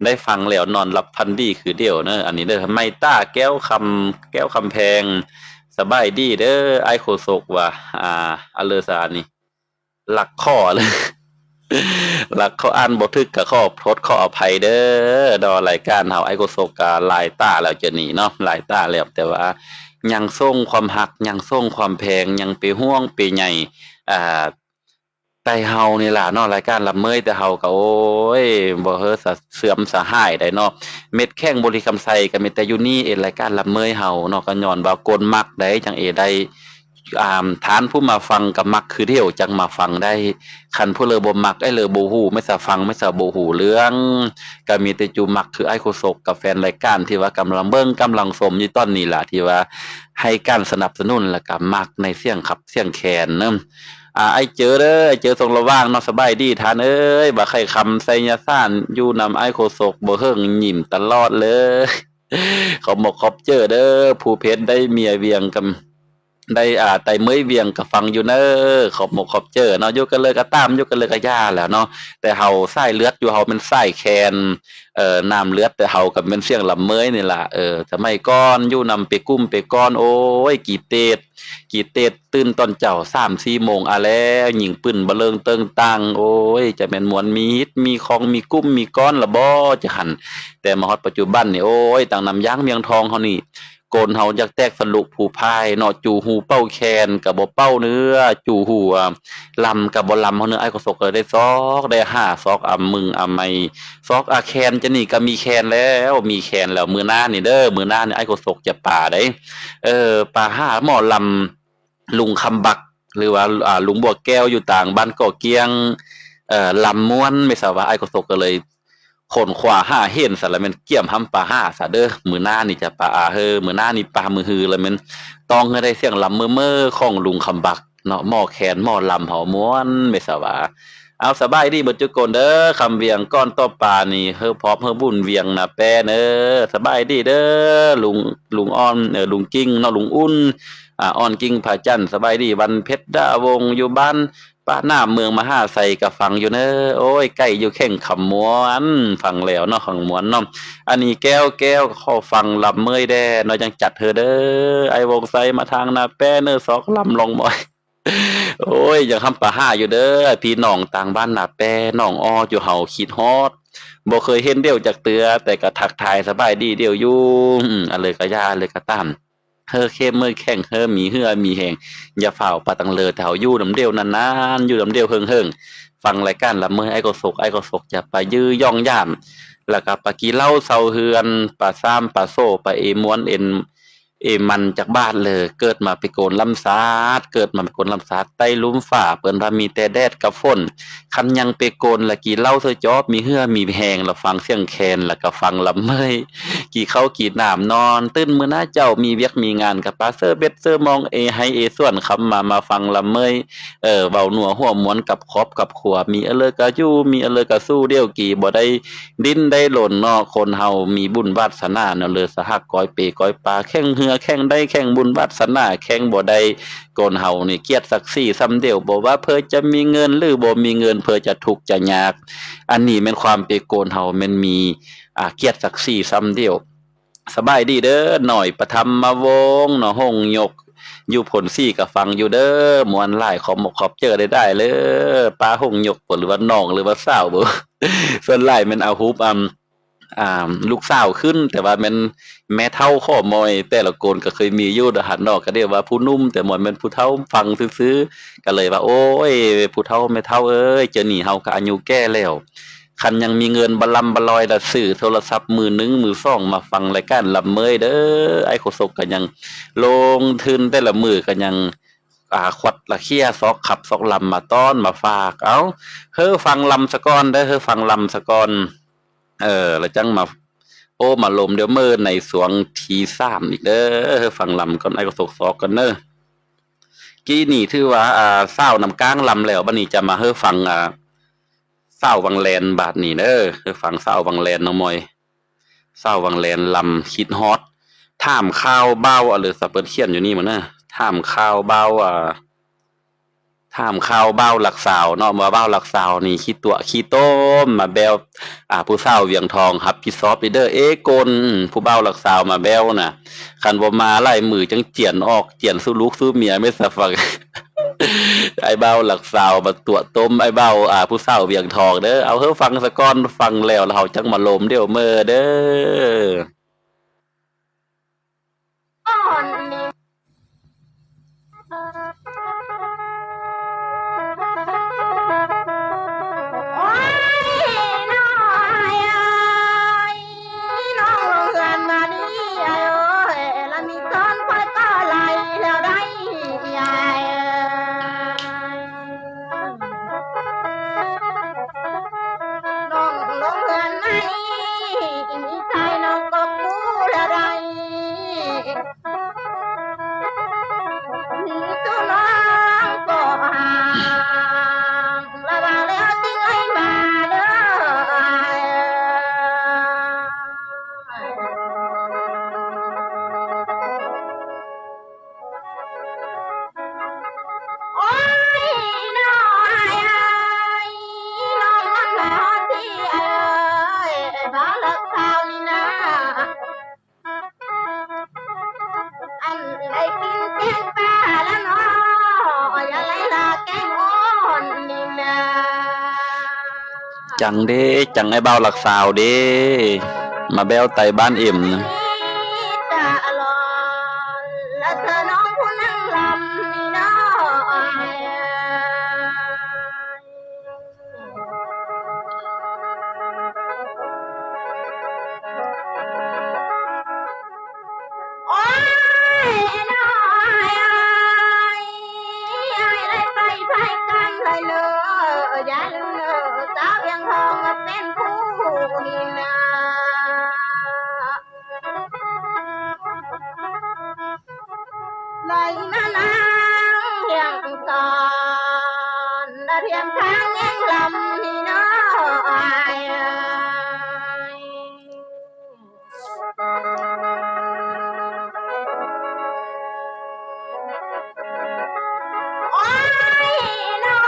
ໄດ້ຟັງແລ້ວນອນຫຼັບຝັນດີຄືດຽວເນີ ອັນນີ້ເດີ ໄມຕາ ແກ້ວຄຳ ແກ້ວຄຳແພງ ສະບາຍດີເດີ ອ້າຍໂຄສົກວ່າ ອາ ອາເລີສານີ້ ລັກຂໍ ລັກຂໍ ອ່ານບໍ່ຖືກກະຂໍໂທດຂໍອະໄພເດີເນາະ ລາຍການເຮົາ ອ້າຍໂຄສົກກະຫຼາຍຕາແລ້ວ ຈະໜີເນາະ ຫຼາຍຕາແລ້ວ ແຕ່ວ່າຍັງສົ່ງຄວາມຮັກ ຍັງສົ່ງຄວາມແພງ ຍັງເປັນຫ່ວງເປັນໃຍ ອາ ໄຕເຮົານີ້ລະເນາະ ລາຍການລຳເມີຍ ແຕ່ເຮົາກະ ໂອ້ຍ ບໍ່ເຫີສະເສື່ອມສະຫາຍໃດເນາະ ເມັດແຂງບໍລິຄຳໄຊກະມີແຕ່ຢູ່ນີ້ເອງ ລາຍການລຳເມີຍເຮົາເນາະ ກະຍ້ອນວ່າຄົນມັກໃດ ຈັ່ງເອງໄດ້ ອ່າ ທ່ານຜູ້ມາຟັງກະມັກຄືດຽວຈັ່ງມາຟັງໄດ້ ຄັນຜູ້ເລີບໍ່ມັກ ເອີ ເລີບໍ່ຮູ້ ແມ່ນສະຟັງ ແມ່ນສະບໍ່ຮູ້ເລື່ອງ ກະມີແຕ່ຈຸມັກຄືອ້າຍໂຄສົກ ກັບແຟນລາຍການທີ່ວ່າກຳລັງເບິ່ງກຳລັງຊົມຢູ່ຕອນນີ້ລະ ທີ່ວ່າໃຫ້ການສະໜັບສະໜູນ ແລະກະມັກໃນສຽງຂັບສຽງແຄນເນາະ ອາ ອ້າຍເຈີເດີ ອ້າຍເຈີ ສົ່ງລະຫວ່າງເນາະ ສະບາຍດີທ່ານເອີຍ ບາໄຂ່ຄຳ ໄຊຍະສານ ຢູ່ນຳອ້າຍໂຄສົກ ບໍ່ເຫິງ ຍິ້ມຕະຫຼອດເລີຍ ຂອບໝົກຂອບໃຈເດີ ພູເພັນໄດ້ເມຍວຽງ ກຳ ໄດ້ ອ່າ ໄຕ່ເມີຍວຽງກໍຟັງຢູ່ເນີ ຂອບມົກຂອບເຈີເນາະ. ຢູ່ກັນເລີຍກໍຕາມ ຢູ່ກັນເລີຍກໍຢ່າແຫຼະເນາະ ແຕ່ເຮົາສາຍເລືອດຢູ່ເຮົາແມ່ນສາຍແຄນ ເອີ ນ້ຳເລືອດແຕ່ເຮົາກໍແມ່ນສຽງລຳເມີຍນີ້ລະ. ເອີ ສະໄໝກ່ອນຢູ່ນຳເປກຸ້ມເປກ້ອນ ໂອ້ຍ ກີເຕດ ກີເຕດ ຕື່ນຕອນເຊົ້າສາມສີ່ໂມງອາແລ້ວ ຍິງປືນບະເລີງເຕີງຕັງ ໂອ້ຍ ຈະແມ່ນມ່ວນມີຮີດມີຄອງ ມີກຸ້ມມີກ້ອນລະບໍ ຈະຫັ້ນ. ແຕ່ມາຮອດປັດຈຸບັນນີ້ ໂອ້ຍ ທາງນ້ຳຢາງເມຍງທອງເຮົານີ້ ໂກນເຮົາຢາກແຕກສະລຸຜູພາຍເນາະ ຈູ່ຫູເປົ່າແຄນກໍບໍ່ເປົ່າເນືອ ຈູ່ຫູ ອາ ລຳກໍບໍ່ລຳເຮົາເນືອ. ອ້າຍໂຄສົກກໍເລີຍໄດ້ຊອກ ໄດ້ຫາຊອກ ອາ ມຶງ ອາ ໄມ ຊອກ ອາ ແຄນ ຈະນີ້ກໍມີແຄນແລ້ວ ມີແຄນແລ້ວ. ມື້ໜ້ານີ້ເດີ ມື້ໜ້ານີ້ອ້າຍໂຄສົກຈະປາໄດ໋ ເອີ ປາຫາໝໍລຳ ລຸງຄຳບັກ ຫຼືວ່າ ອາ ລຸງບົວແກ້ວ ຢູ່ຕາງບ້ານກໍກ້ຽງ ເອີ ລຳມ່ວນ ແມ່ນຊະວ່າ ອ້າຍໂຄສົກກໍເລີຍ ຂົນຂວາຫາເຫັນຊະລະແມ່ນກຽມຫ້ຳປາຫາຊະເດີ. ມື້ໜ້ານີ້ຈະປາອາເຮີ ມື້ໜ້ານີ້ປາມື້ຮືລະແມ່ນຕ້ອງໃຫ້ໄດ້ສຽງລຳເມີໆຂອງລຸງຄຳບັກເນາະ ໝໍແຄນໝໍລຳເຮົາມ່ວນແມ່ນຊະວ່າ. ເອົາ ສະບາຍດີເບິດທຸກຄົນເດີ ຄຳວຽງ ກ່ອນຕໍ່ປານີ້ ເຮີພອບເຮີບຸນວຽງນາແປ້ເນີ ສະບາຍດີເດີ ລຸງ ລຸງອ່ອນ ເອີ ລຸງກິ່ງເນາະ ລຸງອຸ່ນ ອາ ອ່ອນກິ່ງພະຈັນ ສະບາຍດີ ວັນເພັດ ດາວົງ ຢູ່ບ້ານ ປາກນ້ຳ ເມືອງມະຫາໄຊ ກໍຟັງຢູ່ເນີ. ໂອ້ຍ ໄກຢູ່ແຂວງຄຳມ່ວນ ຟັງແລ້ວເນາະ ຄຳມ່ວນເນາະ. ອັນນີ້ແກ້ວ ແກ້ວ ຂໍຟັງລຳເມີຍແດ່ເນາະ ຈັ່ງຈັດເຮີເດີ. ອ້າຍວົງໄຊ ມາທາງນາແປ້ເນີ ຊອກລຳລອງມອຍ. ໂອ້ຍ ຢາກຫ້ຳປາຫາຢູ່ເດີ ພີ່ນ້ອງຕ່າງບ້ານນາແປ້ ໜອງອໍ້ ຢູ່ເຮົາຄິດຮອດ ບໍ່ເຄີຍເຫັນດຽວຈັກເທື່ອ ແຕ່ກໍທັກທາຍສະບາຍດີດຽວຢູ່. ອາ ເລີຍກະຢ່າ ເລີຍກະຕາມ ເຮີເຂັ້ມເຮີແຂງ ເຮີມີເຫື່ອມີແຮງ ຢ່າຟ້າວປາຕັງເລີ ແຕ່ເຮົາຢູ່ນຳດຽວນານໆ ຢູ່ນຳດຽວເຫິງໆ. ຟັງລາຍການລຳເມີຍ ອ້າຍກໍສົກ ອ້າຍກໍສົກ ຈະໄປຢື້ຢອງຢາມ ແລ້ວກໍໄປກິນເຫຼົ້າເຊົາເຮືອນ ໄປຊ້ຳ ໄປໂຊ ໄປເອມ່ວນເອ ເອມັນຈັກບາດເລີ. ເກີດມາເປັນຄົນລ້ຳຊາດ ເກີດມາເປັນຄົນລ້ຳຊາດ ໃຕ້ລຸ່ມຟ້າເພິ່ນວ່າມີແຕ່ແດດກັບຝົນ. ຄັນຍັງເປັນຄົນລະກິນເຫຼົ້າເທື່ອຈອບ ມີເຫື່ອມີແຮງ ລະຟັງສຽງແຄນ ລະກະຟັງລຳເມີຍ ກິນເຂົ້າກິນນ້ຳນອນ ຕື່ນມື້ໜ້າເຊົ້າ ມີວຽກມີງານກະປາເຊີເບັດເຊີມອງ ເອໄຮ່ເອສວນ ຄ່ຳມາ ມາຟັງລຳເມີຍ ເອີ ເວົ້ານົວຫົວມ່ວນກັບຄອບກັບຄົວ ມີອັນເລີກະຢູ່ ມີອັນເລີກະສູ້ ດຽວກີບໍ່ໄດ້ ດິ້ນໄດ້ລົນເນາະ ຄົນເຮົາມີບຸນວາດສະໜາເນາະ ເລີສະຫະກ້ອຍເປກ້ອຍປາ ແຂ່ງເຮືອແຂ່ງໄດ້ ແຂ່ງບຸນວາດສະໜາ ແຂ່ງບໍ່ໄດ້. ຄົນເຮົານີ້ກຽດສັກສີສ່ຳດຽວ ບໍ່ວ່າເພິ່ນຈະມີເງິນ ຫຼື ບໍ່ມີເງິນ ເພິ່ນຈະທຸກຈະຍາກ ອັນນີ້ແມ່ນຄວາມເປັນຄົນເຮົາ ແມ່ນມີ ອາ ກຽດສັກສີສ່ຳດຽວ. ສະບາຍດີເດີ ນ້ອຍປະທຳມະວົງເນາະ ຫົງຍົກ ຢູ່ພົນສີກະຟັງຢູ່ເດີ ມ່ວນຫຼາຍ ຂອບມົກຂອບເຈີໄດ້ໆ ເລີ ປ້າຫົງຍົກບໍ ຫຼືວ່ານ້ອງ ຫຼືວ່າສາວບໍ ສ່ວນຫຼາຍແມ່ນເອົາຮູບ ອາ ອາ ລູກສາວຂຶ້ນ ແຕ່ວ່າແມ່ນແມ່ເຖົ້າຂໍມອຍ ແຕ່ລະຄົນກໍເຄີຍມີຢູ່ເດີຫັ້ນເນາະ ກະດຽວວ່າຜູ້ໜຸ່ມ ແຕ່ມອຍແມ່ນຜູ້ເຖົ້າຟັງຊື່ໆ ກໍເລີຍວ່າ ໂອ້ຍ ຜູ້ເຖົ້າແມ່ເຖົ້າເອີຍ ເຈົ້ານີ້ເຮົາກໍອາຍຸແກ່ແລ້ວ ຄັນຍັງມີເງິນບະລ່ຳບະລອຍ ລະຊື້ໂທລະສັບມືໜຶ່ງມືສອງມາຟັງລາຍການລຳເມີຍເດີ ອ້າຍໂຄສົກກໍຍັງລົງທຶນ ແຕ່ລະມື້ກໍຍັງ ອາ ຄວັດລະເຄຍ ຊອກຂັບຊອກລຳມາຕ້ອນມາຝາກ. ເອົາ ເຮີຟັງລຳສະກ່ອນເດີ ເຮີຟັງລຳສະກ່ອນ ເອີ ລະຈັ່ງມາ ໂອ້ ມາລົມດຽວເມີໃນຊ່ວງທີສາມອີກເດີ ເຮີຟັງລຳກ່ອນ ອ້າຍກໍສົກຊອກກ່ອນເດີ. ກີ້ນີ້ຖືວ່າ ອາ ສາວນ້ຳກ້າງລຳແລ້ວ ບັດນີ້ຈະມາເຮີຟັງ ອາ ສາວວັງແລນບາດນີ້ເດີ ເຮີຟັງສາວວັງແລນນ້ອງມອຍ. ສາວວັງແລນລຳຄິດຮອດ ຖາມຂ່າວບ່າວ ເອົາເລີຍ ສາວເປີດຂຽນຢູ່ນີ້ມານະ ຖາມຂ່າວບ່າວ ອາ ຖາມຂ່າວບ່າວລັກສາວເນາະ ວ່າບ່າວລັກສາວນີ້ຂີ້ຕົວະຂີ້ໂຕ້ມ ມາແບ້ວ ອາ ຜູ້ສາວວຽງທອງຮັບຜິດຊອບເດີ ເອ ໂກນ ຜູ້ບ່າວລັກສາວມາແບ້ວນະ ຄັນບໍ່ມາຫຼາຍມື້ຈັ່ງຈຽນອອກ ຈຽນສູ່ລູກສູ່ເມຍ ແມ່ນສະຟັງ. ອ້າຍບ່າວລັກສາວມາຕົວະຕົ້ມ ອ້າຍບ່າວ ອາ ຜູ້ສາວວຽງທອງເດີ. ເອົາ ເຮີຟັງສະກ່ອນ ຟັງແລ້ວ ແລ້ວເຮົາຈັ່ງມາລົມດຽວເມີເດີ. ຈັງເດ້ ຈັງອ້າຍບ່າວລັກສາວເດ້ ມາແບ້ວໄຕບ້ານເອັມນະ. ໂອ້ຍ ນ້ອຍເອີຍ ອ້າຍໄດ້ໄປພາຍກັນເລີຍເດີ ຢ່າລືມເດີ ສາວວຽງທອງເປັນຜູ້ນີ້ນາ ໄດ້ມານັ່ງຮຽງສອນ ລະທຽງທາງແຍງລຳນີ້ນ້ອຍເອີຍ. ໂອ້ຍ ນ້ອ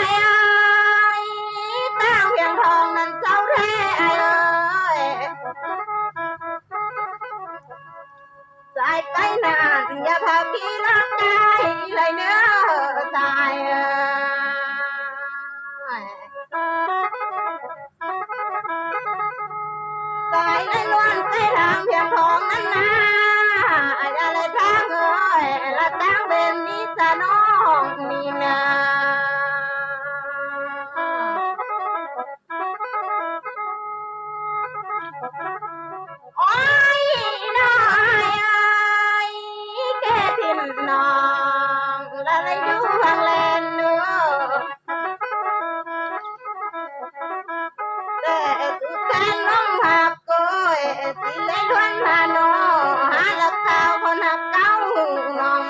ຍເອີຍ ຕາວວຽງທອງນັ້ນເຈົ້າແທ້ອ້າຍເອີຍ ສາຍໄປນັ້ນຢ່າພາພີ່ລາກາຍເລີຍເດີ ສາຍເອີຍ. ສາຍໃນນວນໄປທາງພຽງທອງນັ້ນນາ ຢ່າເລີຍທາງເອີຍ ລະທາງເປັນນິສານ້ອງນີ້ນາ. ໂອ້ຍ ນ້ອຍເອີຍ ແກ່ຖິ້ມນ້ອງ ລະໄລຢູ່ຫາງແລນເດີ. ແຕ່ສຸດແສນລົມຫາກໂກຍ ຊິໄດ້ດວນຫານ້ອງ ຫາລັກສາວຄົນຮັກເກົ່ານ້ອງ.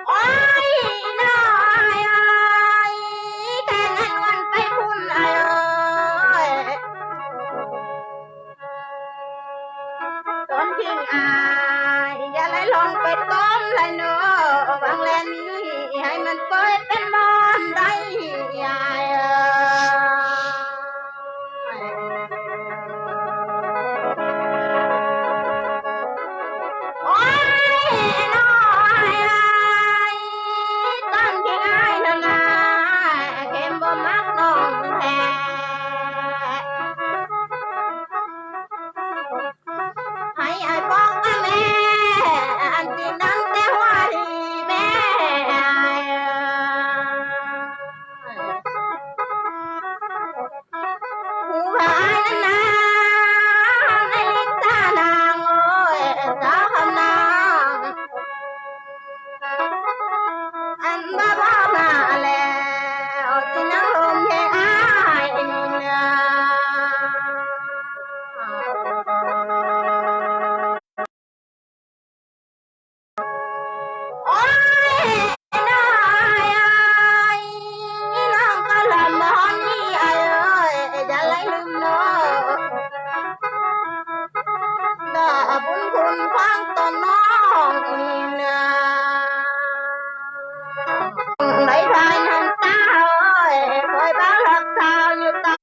ໂອ້ຍ ນ້ອຍເອີຍ ແຕ່ງງານວັນໄປພຸ້ນອ້າຍເອີຍ. ຕອນທີ່ອ້າຍຢ່າໄດ້ລອງໄປຕ້ອມໄດ້ເນາະ ຫວັງແລນີ້ໃຫ້ມັນເປີດເປັນບ່ອນໄດ້ອ້າຍເອີຍ. ໂອ້ຍ ນ້ອຍເອີຍ ຕອນທີ່ອ້າຍນັ້ນນະ ເຂັມບໍ່ມັກນ້ອງແທ້. ໃຫ້ອ້າຍບອກວ່າແມ່ ອັນທີ່ນັ່ງແຕ່ຫົວດີແມ່ ຜູ້ວ່າອ້າຍນັ້ນນາ ໃນລິດຕານາງ ໂອ້ຍ ສາວຄຳນາງ ອັນວ່າພາມາແລ້ວ ຊິນັ່ງລົມແຮງອ້າຍນີ້ນາ. ໂອ້ຍ ນ້ອຍເອີຍ ນ້ອງກໍລຳມາຮອດນີ້ອ້າຍເອີຍ ຢ່າໄລລືມເດີ ດາບຸນຄຸນຂອງຕົນນ້ອງນີ້ນາ. ໄດ້ພາຍນ້ຳຕາເອີຍ ຄອຍບາກຮັກສາວຢູ່ຕາ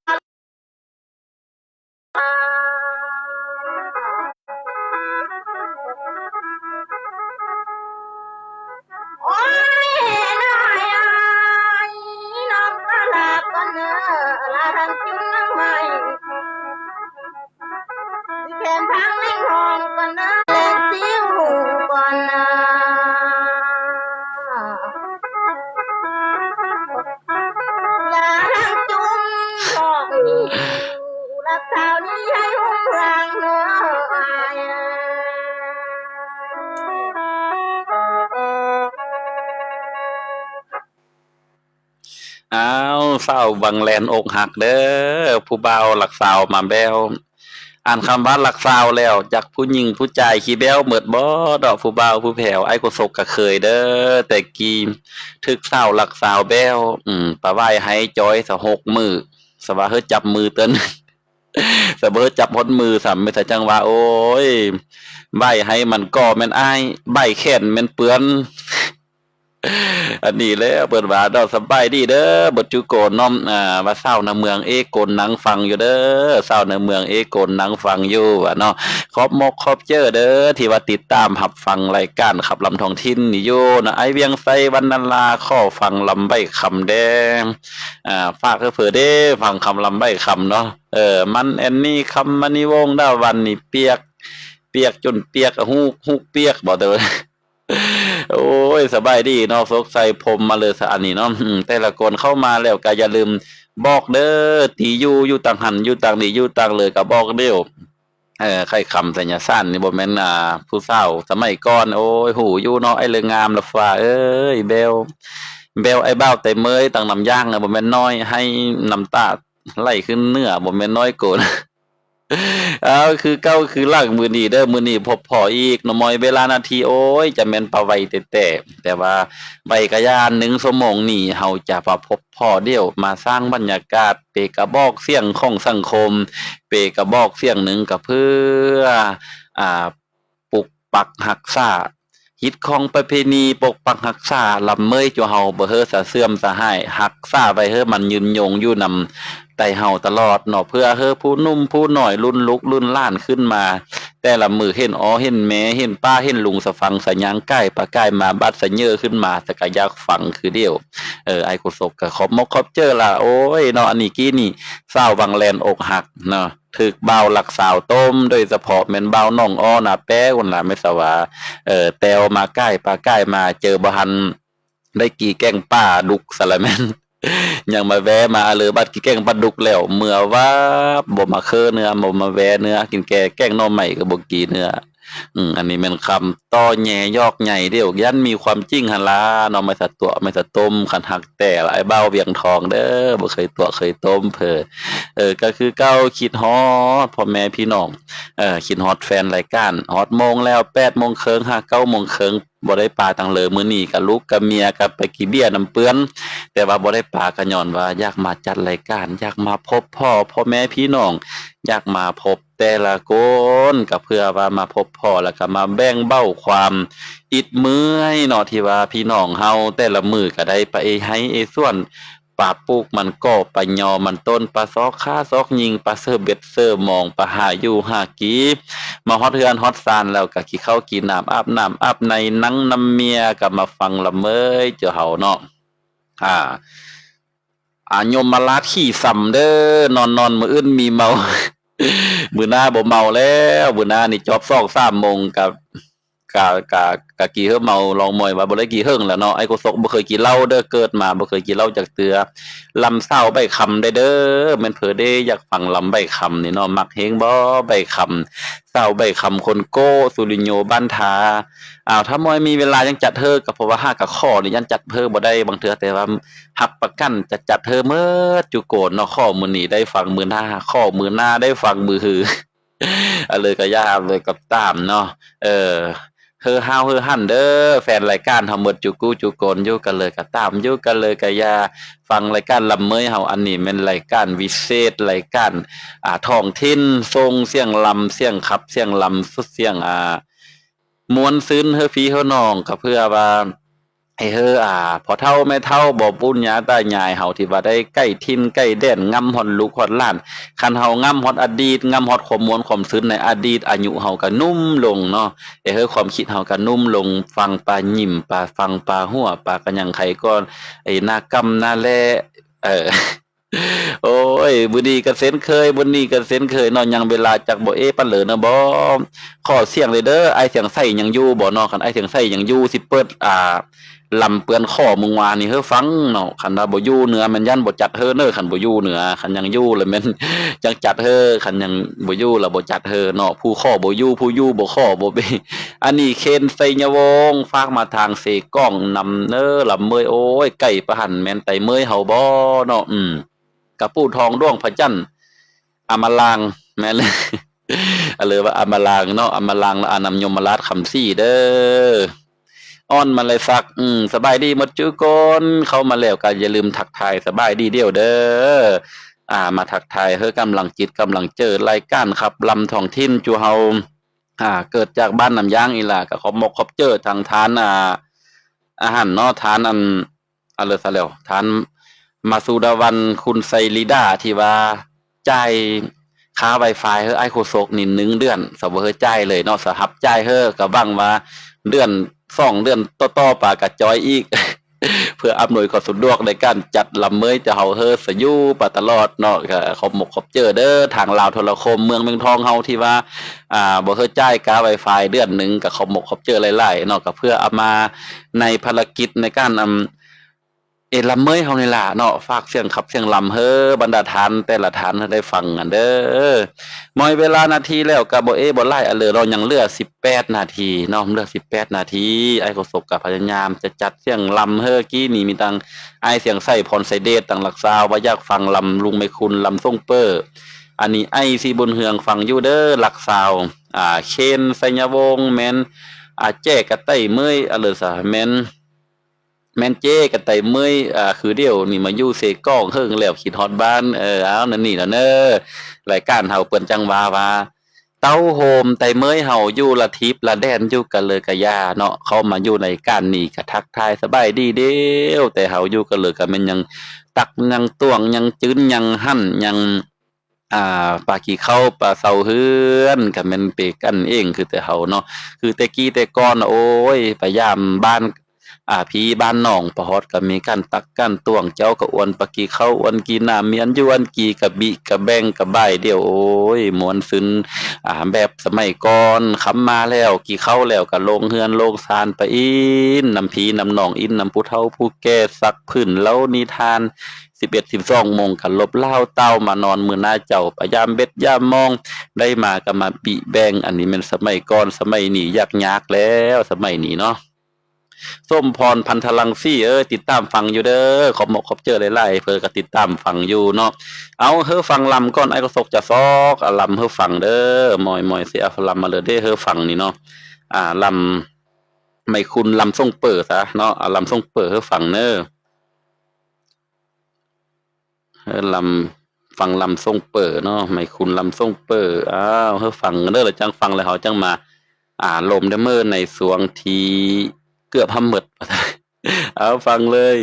ໂອ້ຍ ນ້ອຍເອີຍ ນ້ອງກໍລາກ່ອນເດີ ລາທາງກິນນ້ຳໄມ້ ຊິແຄມທາງແລງຫ້ອງກ່ອນເດີ ແລງຊິຫູກ່ອນເດີ. ລາທາງຈຸ່ມນ້ອງຢູ່ ລັກສາວນີ້ໃຫ້ຮຸ່ງເຮືອງເດີອ້າຍ. ອ້າວ ສາວວັງແລນອົກຫັກເດີ ຜູ້ບ່າວລັກສາວມາແບ້ວ. ອ່ານຄຳວ່າລັກສາວແລ້ວ ຈັກຜູ້ຍິງຜູ້ຊາຍຂີ້ແບ້ວໝົດບໍ່ເນາະ ຜູ້ບ່າວຜູ້ແພ້ວ. ອ້າຍໂຄສົກກະເຄີຍເດີ ແຕ່ກີ້ຖືກສາວລັກສາວແບ້ວ ອືມ ປະຫວາຍໄຫ້ຈ່ອຍສະຫົກມື້ ສະວ່າເຮີຈັບມືເຕີນ ສະເບີດຈັບຮອດມືຊ້ຳ ແມ່ນສະຈັ່ງວ່າ ໂອ້ຍ ໃບໃຫ້ມັນກໍແມ່ນອ້າຍ ໃບແຂນແມ່ນເປື້ອນ. ອັນນີ້ແຫຼະເພິ່ນວ່າເນາະ. ສະບາຍດີເດີເບິດຈຸໂກນເນາະ ອ່າ ວ່າຊາວໃນເມືອງເອໂກນນັ່ງຟັງຢູ່ເດີ ຊາວໃນເມືອງເອໂກນນັ່ງຟັງຢູ່ວ່າເນາະ. ຂອບມົກຂອບເຈີເດີທີ່ວ່າຕິດຕາມຮັບຟັງລາຍການຂັບລຳທ້ອງຖິ່ນນີ້ຢູ່ເນາະ. ອ້າຍວຽງໄຊ ວັນນະລາ ຂໍຟັງລຳໄວຄຳແດ່ ອ່າ ຝາກໃຫ້ເພິ່ນເດ້ ຟັງຄຳລຳໄວຄຳເນາະ. ເອີ ມັນແອນນີ້ ຄຳມະນີວົງ ດາວັນນີ້ປຽກ ປຽກຈົນປຽກ ຮູ້ ຮູ້ປຽກບໍ່ເດີ. ໂອ້ຍ ສະບາຍດີເນາະ ສົກໄຊພົມມາເລີຍສະອັນນີ້ເນາະ. ອືມ ແຕ່ລະຄົນເຂົ້າມາແລ້ວກໍຢ່າລືມບອກເດີ ທີ່ຢູ່ ຢູ່ຕ່າງຫັ້ນ ຢູ່ຕ່າງນີ້ ຢູ່ຕ່າງເລີຍ ກໍບອກເດີ. ເອີ ໄຂ່ຄຳໄຊຍະສານນີ້ບໍ່ແມ່ນ ອ່າ ຜູ້ສາວສະໄໝກ່ອນ. ໂອ້ຍ ຮູ້ຢູ່ເນາະ ອ້າຍເລີງາມລະຟ້າເອີຍ ແບວ ແບວ ອ້າຍບ່າວໄຕເມີຍ ຕັ້ງນ້ຳຢາງ ບໍ່ແມ່ນນ້ອຍ ໄຫ້ນ້ຳຕາໄຫຼຂຶ້ນເໜືອ ບໍ່ແມ່ນນ້ອຍໂກນ. ເອົາ ຄືເກົ່າຄືຫຼັງມື້ນີ້ເດີ ມື້ນີ້ພົບພໍ້ອີກເນາະ ມອຍເວລານາທີ ໂອ້ຍ ຈະແມ່ນປາໄວແຕ່ໆ ແຕ່ວ່າໄວກະຢ່າ ໜຶ່ງຊົ່ວໂມງນີ້ ເຮົາຈະມາພົບພໍ້ ດຽວມາສ້າງບັນຍາກາດ ເປກະບອກສຽງຂອງສັງຄົມ ເປກະບອກສຽງໜຶ່ງ ກະເພື່ອ ອ່າ ປົກປັກຮັກສາ ຮີດຄອງປະເພນີ ປົກປັກຮັກສາ ລຳເມີຍຈຸເຮົາ ບໍ່ເຮີສະເສື່ອມສະຫາຍ ຮັກສາໄວ້ເຮີມັນຍືນຍົງຢູ່ນຳໃຕ້ເຮົາຕະຫຼອດເນາະ ເພື່ອເຮີຜູ້ໜຸ່ມຜູ້ນ້ອຍ ລຸ້ນລູກລຸ້ນຫຼານຂຶ້ນມາ ແຕ່ລະມື້ເຫັນອໍເຫັນແມ່ ເຫັນປ້າເຫັນລຸງ ສະຟັງສະຍາງກາຍປາກາຍມາ ບາດສະເຫຍີຂຶ້ນມາ ສະກະຢາກຟັງຄືດຽວ. ເອີ ອ້າຍໂຄສົກກະຂອບມົກຂອບເຈີລະ ໂອ້ຍເນາະ ອັນນີ້ກີ້ນີ້ ສາວວັງແລນອົກຫັກເນາະ ຖືກບ່າວລັກສາວຕົ້ມ ໂດຍສະເພາະແມ່ນບ່າວໜອງອໍ້ນາແປ້ພຸ້ນລະ ແມ່ນສະຫວາ ເອີ ແຕ່ວມາກາຍປາກາຍມາ ເຈີບໍ່ທັນໄດ້ກີແກ້ງປາດຸກສະລະແມ່ນ ຍັງມາແວ່ມາອາເລີ ບາດກີແກ້ງປາດຸກແລ້ວ ເມືອວາບ ບໍ່ມາເຄີເໜືອ ບໍ່ມາແວ່ເໜືອ ກິນແກ່ແກ້ງໜໍ່ໄມ້ກໍບໍ່ກີເໜືອ. ອືມ ອັນນີ້ແມ່ນຄຳຕໍ່ແຍຍອກໃຍເດ້ ຢ້ານມີຄວາມຈິງຫັ້ນລະເນາະ ໄມ້ສະຕົວະ ໄມ້ສະຕົ້ມ ຄັນຮັກແຕ່ລະ ອ້າຍບ່າວວຽງທອງເດີ ບໍ່ເຄີຍຕົວະເຄີຍຕົ້ມເພີ. ເອີ ກໍຄືເກົ່າ ຄິດຮອດພໍ່ແມ່ພີ່ນ້ອງ ເອີ ຄິດຮອດແຟນລາຍການ ຮອດໂມງແລ້ວ ແປດໂມງເຄິ່ງຫາເກົ້າໂມງເຄິ່ງ ບໍ່ໄດ້ປາຕັງເລີ. ມື້ນີ້ກະລູກກະເມຍກະໄປກິນເບຍນຳເພື່ອນ ແຕ່ວ່າບໍ່ໄດ້ປາກະຍ້ອນວ່າຢາກມາຈັດລາຍການ ຢາກມາພົບພໍ້ພໍ່ແມ່ພີ່ນ້ອງ ຢາກມາພົບ ແຕ່ລະຄົນ ກະເພື່ອວ່າມາພົບພໍ້ ແລ້ວກະມາແບ່ງເບົາຄວາມອິດເມື່ອຍເນາະ ທີ່ວ່າພີ່ນ້ອງເຮົາແຕ່ລະມື້ກະໄດ້ໄປເອໄຮ່ເອສວນ ປາປູກມັນກໍ ປາຍໍມັນຕົ້ນ ປາຊອກຂ່າຊອກຍິງ ປາເສີເບັດເສີມອງ ປາຫາຢູ່ຫາກີ ມາຮອດເຮືອນຮອດຊານແລ້ວກະກິນເຂົ້າກິນນ້ຳ ອາບນ້ຳອາບໃນ ນັ່ງນຳເມຍ ກະມາຟັງລຳເມີຍເຈົ້າເຮົາເນາະ. ອ່າ ອາ ຍົມມະລາດຂີ້ຊຳເດີ ນອນໆ ມື້ອື່ນມີເມົາ ມື້ໜ້າບໍ່ເມົາແລ້ວ ມື້ໜ້ານີ້ຈອບສອງສາມໂມງ ກະ ກະ ກະ ກະກີເຮີ້ເມົາລອງມອຍວ່າບໍ່ໄດ້ກີເຫິງແລ້ວເນາະ. ອ້າຍໂຄສົກບໍ່ເຄີຍກິນເຫຼົ້າເດີ ເກີດມາບໍ່ເຄີຍກິນເຫຼົ້າຈັກເທື່ອ. ລຳສາວໃບຄຳໄດ້ເດີ ແມ່ນເພີເດ ຢາກຟັງລຳໃບຄຳນີ້ເນາະ. ມັກແຮງບໍ່ໃບຄຳ ສາວໃບຄຳ ຄົນໂກ້ ສຸລິໂຍ ບ້ານທາ. ອ້າວ ຖ້າມອຍມີເວລາຍັງຈັດເຮີ ກໍເພາະວ່າຫາກະຂໍນີ້ຢ້ານຈັດເຮີບໍ່ໄດ້ບາງເທື່ອ ແຕ່ວ່າຮັບປະກັນຈະຈັດເຮີໝົດຈຸໂກນເນາະ. ຂໍມື້ນີ້ໄດ້ຟັງມື້ໜ້າ ຂໍມື້ໜ້າໄດ້ຟັງມື້ຮື. ອັນເລີຍກໍຢ່າເລີຍກໍຕາມເນາະ ເອີ ເຮີຮາວເຮີຮັນເດີ ແຟນລາຍການເຮົາໝົດຈຸກູຈຸກນຢູ່ ກໍເລີຍກໍຕາມຢູ່ ກໍເລີຍກໍຢ່າ ຟັງລາຍການລຳເມີຍເຮົາ. ອັນນີ້ແມ່ນລາຍການວິເສດ ລາຍການ ອ່າ ທ້ອງຖິ່ນ ສົ່ງສຽງລຳ ສຽງຂັບ ສຽງລຳ ສຽງ ອ່າ ມ່ວນຊື່ນເຮີພີ່ເຮີນ້ອງ ກໍເພື່ອວ່າ ໃຫ້ເຮີ ອ່າ ພໍ່ເຖົ້າແມ່ເຖົ້າ ບໍ່ປູ່ຍ່າຕາຍາຍເຮົາ ທີ່ວ່າໄດ້ໄກຖິ່ນໄກແດນ ງ່ຳຮອດລູກຮອດຫຼານ. ຄັນເຮົາງ່ຳຮອດອະດີດ ງ່ຳຮອດຄວາມມ່ວນຄວາມຊື່ນໃນອະດີດ ອາຍຸເຮົາກໍໜຸ່ມລົງເນາະ ເອີ ຄວາມຄິດເຮົາກໍໜຸ່ມລົງ. ຟັງປາຍິມ ປາ ຟັງປາຫົວ ປາກະຍັງໄຄກ່ອນ ໄອ້ໜ້າກຳໜ້າແລ ເອີ ໂອ້ຍ ມື້ນີ້ກໍເຊັ່ນເຄີຍ ມື້ນີ້ກໍເຊັ່ນເຄີຍເນາະ ຍັງເວລາຈັກບໍ່ເອປານເລີນະບໍ? ຂໍສຽງເລີຍເດີ ອ້າຍສຽງໃສຍັງຢູ່ບໍ່ເນາະ? ຄັນອ້າຍສຽງໃສຍັງຢູ່ ຊິເປີດ ອ່າ ລຳເປື້ອນຂໍມື້ວານນີ້ໃຫ້ຟັງເນາະ. ຄັນວ່າບໍ່ຢູ່ເໜືອ ແມ່ນຢ້ານບໍ່ຈັດເຮີເນີ ຄັນບໍ່ຢູ່ເໜືອ. ຄັນຍັງຢູ່ລະແມ່ນຈັ່ງຈັດເຮີ ຄັນຍັງບໍ່ຢູ່ລະບໍ່ຈັດເຮີເນາະ. ຜູ້ຂໍບໍ່ຢູ່ ຜູ້ຢູ່ບໍ່ຂໍບໍ່ເປັນ. ອັນນີ້ເຄນໄຊຍະວົງ ຝາກມາທາງເຊກອງນຳເນີ ລຳເມີຍ. ໂອ້ຍ ໄກປາຫັ້ນແມ່ນໄຕເມີຍເຮົາບໍ່ເນາະ? ອືມ ກະປູທອງດວງພະຈັນ ອຳມະລາງ ແມ່ນເລີຍ ເລີຍວ່າອຳມະລາງເນາະ ອຳມະລາງ ລະອານຳຍົມມະລາດຄຳສີເດີ ອ່ອນມາລາຍສັກ. ອືມ ສະບາຍດີໝົດຈຸຄົນ ເຂົ້າມາແລ້ວກໍຢ່າລືມທັກທາຍສະບາຍດີດຽວເດີ ອ່າ ມາທັກທາຍເຮີກຳລັງຈິດກຳລັງເຈີ ລາຍການຂັບລຳທ້ອງຖິ່ນຈຸເຮົາ ອ່າ ເກີດຈາກບ້ານນ້ຳຢາງນີ້ລະ ກໍຂອບມົກຂອບເຈີທາງທ່ານ ອ່າ ອັນຫັ້ນເນາະ ທ່ານອັນ ອັນເລີສະແລ້ວ ທ່ານມາສູດາວັນ ຄຸນໄຊລິດາ ທີ່ວ່າຈ່າຍຄ່າວາຍຟາຍໃຫ້ອ້າຍໂຄສົກນີ້ໜຶ່ງເດືອນ ສະບໍ່ໃຫ້ຈ່າຍເລີຍເນາະ ສະຫັບຈ່າຍເຮີ ກະຫວັງວ່າເດືອນສອງເດືອນຕໍ່ໆ ປາກະຈ່ອຍອີກ ເພື່ອອຳນວຍຄວາມສະດວກໃນການຈັດລຳເມີຍ ແຕ່ເຮົາເຮີສະຢູ່ປາຕະຫຼອດເນາະ ກະຂອບມົກຂອບເຈີເດີ ທາງລາວໂທລະຄົມເມືອງເມງທອງເຮົາທີ່ວ່າ ອ່າ ບໍ່ເຮີຈ່າຍຄ່າວາຍຟາຍເດືອນໜຶ່ງ ກະຂອບມົກຂອບເຈີຫຼາຍໆເນາະ ກະເພື່ອເອົາມາໃນພາລະກິດໃນການ ອຳ ເອ ລຳເມີຍເຮົານີ້ລະເນາະ ຝາກສຽງຂັບສຽງລຳເຮີບັນດາທ່ານແຕ່ລະທ່ານເຮີໄດ້ຟັງກັນເດີ. ໝົດເວລານາທີແລ້ວກະບໍ່ເອບໍ່ຫຼາຍອັນເລີເນາະ ຍັງເຫຼືອສິບແປດນາທີເນາະ ເຫຼືອສິບແປດນາທີ ອ້າຍໂຄສົກກະພະຍາຍາມຈະຈັດສຽງລຳເຮີ ກີ້ນີ້ມີທັງອ້າຍສຽງໃສ ພອນໄຊເດດ ຕັ້ງຫຼັກຊາວ ວ່າຢາກຟັງລຳລຸງໄມຄຸນ ລຳສົ່ງເປີ ອັນນີ້ອ້າຍສີບຸນເຮືອງຟັງຢູ່ເດີ ຫຼັກຊາວ ອ່າ ເຄນ ໄຊຍະວົງ ແມ່ນ ອ່າ ແຈ້ກະໄຕເມີຍ ອັນເລີສະແມ່ນ ແມ່ນເຈ້ກັນໄຕເມີຍ ອ່າ ຄືດຽວນີ້ມາຢູ່ເຊກອງເຫິງແລ້ວ ຄິດຮອດບ້ານ ເອີ ເອົາ ນັ້ນນີ້ລະເນີ ລາຍການເຮົາເພິ່ນຈັ່ງວ່າ ວ່າ ເຕົ້າໂຮມໄຕເມີຍເຮົາຢູ່ລະທິບລະແດນ ຢູ່ກະເລີກະຢາເນາະ ເຂົ້າມາຢູ່ລາຍການນີ້ກະທັກທາຍສະບາຍດີເດວ ແຕ່ເຮົາຢູ່ກະເລີກະແມ່ນຍັງຕັກຍັງຕວງຍັງຈືນຍັງຫັ້ນຍັງ ອ່າ ປາກີ່ເຂົ້າປາເຊົາເຮືອນ ກະແມ່ນເປັນກັນເອງ ຄືແຕ່ເຮົາເນາະ ຄືແຕ່ກີ້ແຕ່ກ່ອນ ໂອ້ຍ ໄປຢາມບ້ານ ອ່າ ພີ່ບ້ານນ້ອງ ປະຮອດກະມີການຕັກການຕວງ ເຈົ້າກະອວນປາກີ່ເຂົ້າ ອວນກີ່ນ້ຳ ມີອັນຢູ່ອັນກີ່ ກະບິກະແບ່ງກະບາຍດຽວ ໂອ້ຍ ມ່ວນຊື່ນ ອ່າ ແບບສະໄໝກ່ອນ ຄ່ຳມາແລ້ວ ກິນເຂົ້າແລ້ວກະລົງເຮືອນລົງຊານ ໄປອິນນຳພີ່ນຳນ້ອງ ອິນນຳຜູ້ເຖົ້າຜູ້ແກ່ ຊັກຜືນເລົ່ານິທານ ສິບເອັດ ສິບສອງໂມງກະຫຼົບລ້າວເຕົ້າມານອນມື້ໜ້າເຈົ້າ ໄປຢາມເບັດຢາມມອງ ໄດ້ມາກະມາບິແບ່ງ ອັນນີ້ແມ່ນສະໄໝກ່ອນ ສະໄໝນີ້ຍາກຍາກແລ້ວ ສະໄໝນີ້ເນາະ. ສົມພອນ ພັນທະລັງສີ ເອີ ຕິດຕາມຟັງຢູ່ເດີ ຂອບມົກຂອບເຈີຫຼາຍໆ ເພິ່ນກະຕິດຕາມຟັງຢູ່ເນາະ. ເອົາ ເຮີຟັງລຳກ່ອນ ອ້າຍໂຄສົກຈະຊອກ ອາ ລຳເຮີຟັງເດີ ໝອຍໆ ຊິເອົາລຳມາເລີເດ້ ເຮີຟັງນີ້ເນາະ ອາ ລຳໄມຄຸນ ລຳສົ່ງເປີຊະເນາະ ອາ ລຳສົ່ງເປີເຮີຟັງເນີ. ເອີ ລຳ ຟັງລຳສົ່ງເປີເນາະ ໄມຄຸນລຳສົ່ງເປີ ອ້າວ ເຮົາຟັງກັນເດີ ແລ້ວຈັ່ງຟັງ ແລ້ວເຮົາຈັ່ງມາ ອ່າ ລົມເດີເມີ ໃນຊ່ວງທີ່ເກືອບຫາໝົດ ເອົາ ຟັງເລີຍ.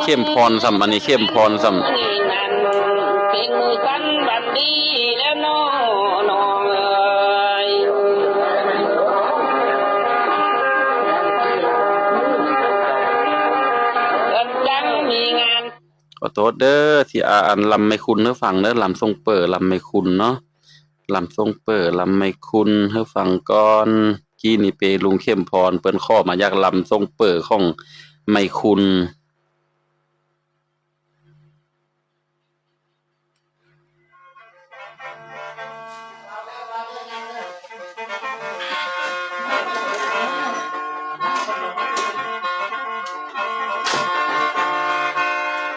ເຂັມພອນຊ້ຳ ອັນນີ້ເຂັມພອນຊ້ຳ. ຂໍໂທດເດີ ທີ່ ອ່າ ອັນ ລຳໄມຄຸນໃຫ້ຟັງເດີ ລຳສົ່ງເປີ ລຳໄມຄຸນເນາະ ລຳສົ່ງເປີ ລຳໄມຄຸນໃຫ້ຟັງກ່ອນ. ກີ້ນີ້ເປລຸງເຂັມພອນ ເພິ່ນຂໍມາຢາກລຳສົ່ງເປີຂອງໄມຄຸນ.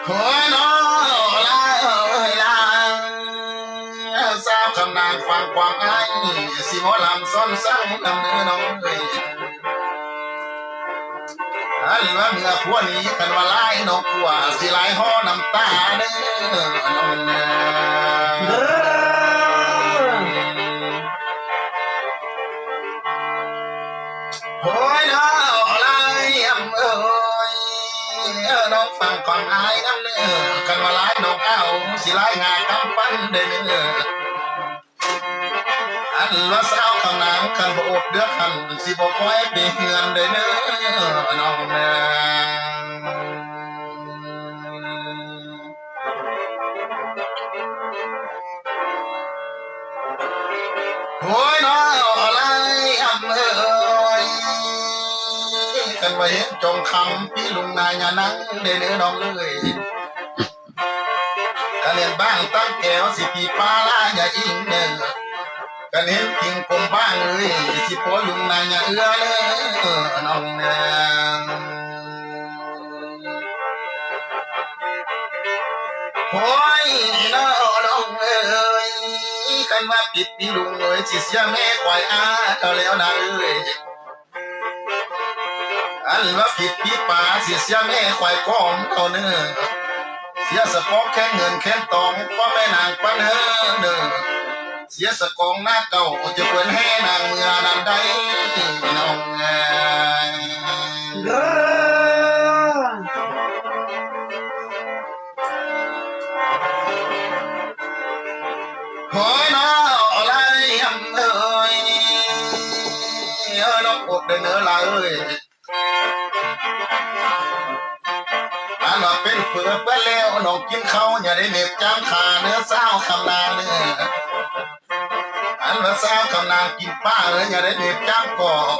ໂອ້ຍ ນ້ອງຫຼ້າເອີຍ ຫຼ້າ ສາວຄຳນາງຟັງຄວາມອ້າຍ ຊິບໍ່ລຳສອນສັ່ງນຳເດີນ້ອງເອີຍ. ອັນວ່າເມື່ອຜົວໜີ ຄັນວ່າຫຼາຍນ້ອງກົວ ຊິຫຼາຍຫໍ່ນ້ຳຕາເດີນ້ອງນາ. ໂອ້ຍ ນ້ອງຫຼ້າເອີຍ ນ້ອງຟັງຄວາມອ້າຍນຳເດີ ຄັນວ່າຫຼາຍນ້ອງເອົາ ຊິຫຼາຍງາກຳປັ່ນເດີ. ອັນວ່າສາວຄຳນາງ ຄັນບໍ່ອົດເດືອດຫັ້ນ ຊິບໍ່ປ່ອຍໄປເຮືອນເດີເນີນ້ອງນາ. ໂອ້ຍ ນ້ອງຫຼ້າເອີຍ ຄັນວ່າເຫັນຈອງຄຳ ພີ່ລຸງນາຍານັງເດີເນີນ້ອງເອີຍ. ກະເຫຼັ້ນບ້າງຕັ້ງແກ້ວ ຊິປີປາລາຍາອີງເດີ ກະເຫັນພິງກົມບ້າງເອີຍ ຊິໂປຍລຸງນາຍາເອື້ອເດີນ້ອງນາ. ໂອ້ຍ ນ້ອງເອີຍ ຄັນວ່າ ປິດປີລຸງເອີຍ ຊິເສຍແມ່ຄວາຍອາເຈົ້າແລ້ວນາເອີຍ. ອັນວ່າຜິດປີປາ ຊິເສຍແມ່ຄວາຍກອມເຈົ້າເນີ ເສຍສະປອງແຄນເງິນແຄນຕອງ ພໍ່ແມ່ນາງປັນເຮີເນີ ເສຍສະກອງນາເກົ່າ ຈະເພິ່ນແຫ່ນາງເມືອນັ້ນໄດ້ນ້ອງເອີຍ. ໂອ້ຍນ້ອງລາຍເອີຍ ນ້ອງອົດເດີນ້ອງລາເອີຍ ອັນວ່າເປັນເປີເປື້ອນແລ້ວ ນ້ອງກິນເຂົ້າຢ່າໄດ້ເໜັບຈາມຂາເນີ ສາວຄຳນາງເນີ ອັນວ່າສາວຄຳນາງກິນປາເອີຍ ຢ່າໄດ້ເໜັບຈາມກອກ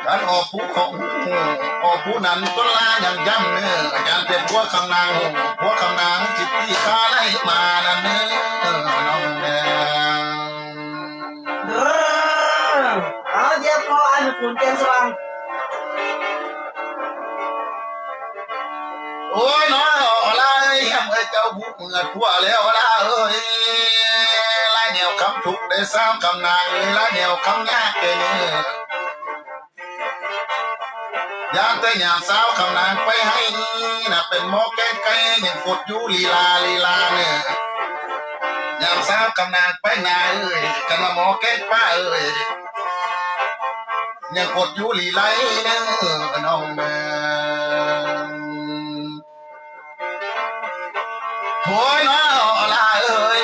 ຄັນອອກຜູ້ຂອງຫູ ອອກຜູ້ນັ້ນຕົ້ນລາຍັງຢ້ຳເນີ ຢ້ານແຕ່ຜົວຄຳນາງຫູ ຜົວຄຳນາງຈິດຕີຂ້າໄລ່ມານັ້ນເນີ ນ້ອງແດງ. ເອີ ເອົາ ດຽວພໍອະນຸກຸນແຈງສະຫວ່າງ. ໂອ້ຍນ້ອງລາຍເອີຍ ເຈົ້າຮູ້ເມືອຜົວແລ້ວລາເອີຍ ລາຍແນວຄຳທຸກໄດ້ສາວຄຳນາງເອີຍ ລາຍແນວຄຳຍາກເອີຍ ຢ້ານແຕ່ຍາມສາວຄຳນາງໄປໃຫ້ນະ ເປັນໝໍແກງໄກ່ຍັງກົດຢູ່ລີລາລີລາເນີ ຍາມສາວຄຳນາງໄປນາເອີຍ ຄັນວ່າໝໍແກງປາເອີຍ ຍັງກົດຢູ່ລີໄລເນີນ້ອງເດີ. ໂອ້ຍນ້ອງລາເອີຍ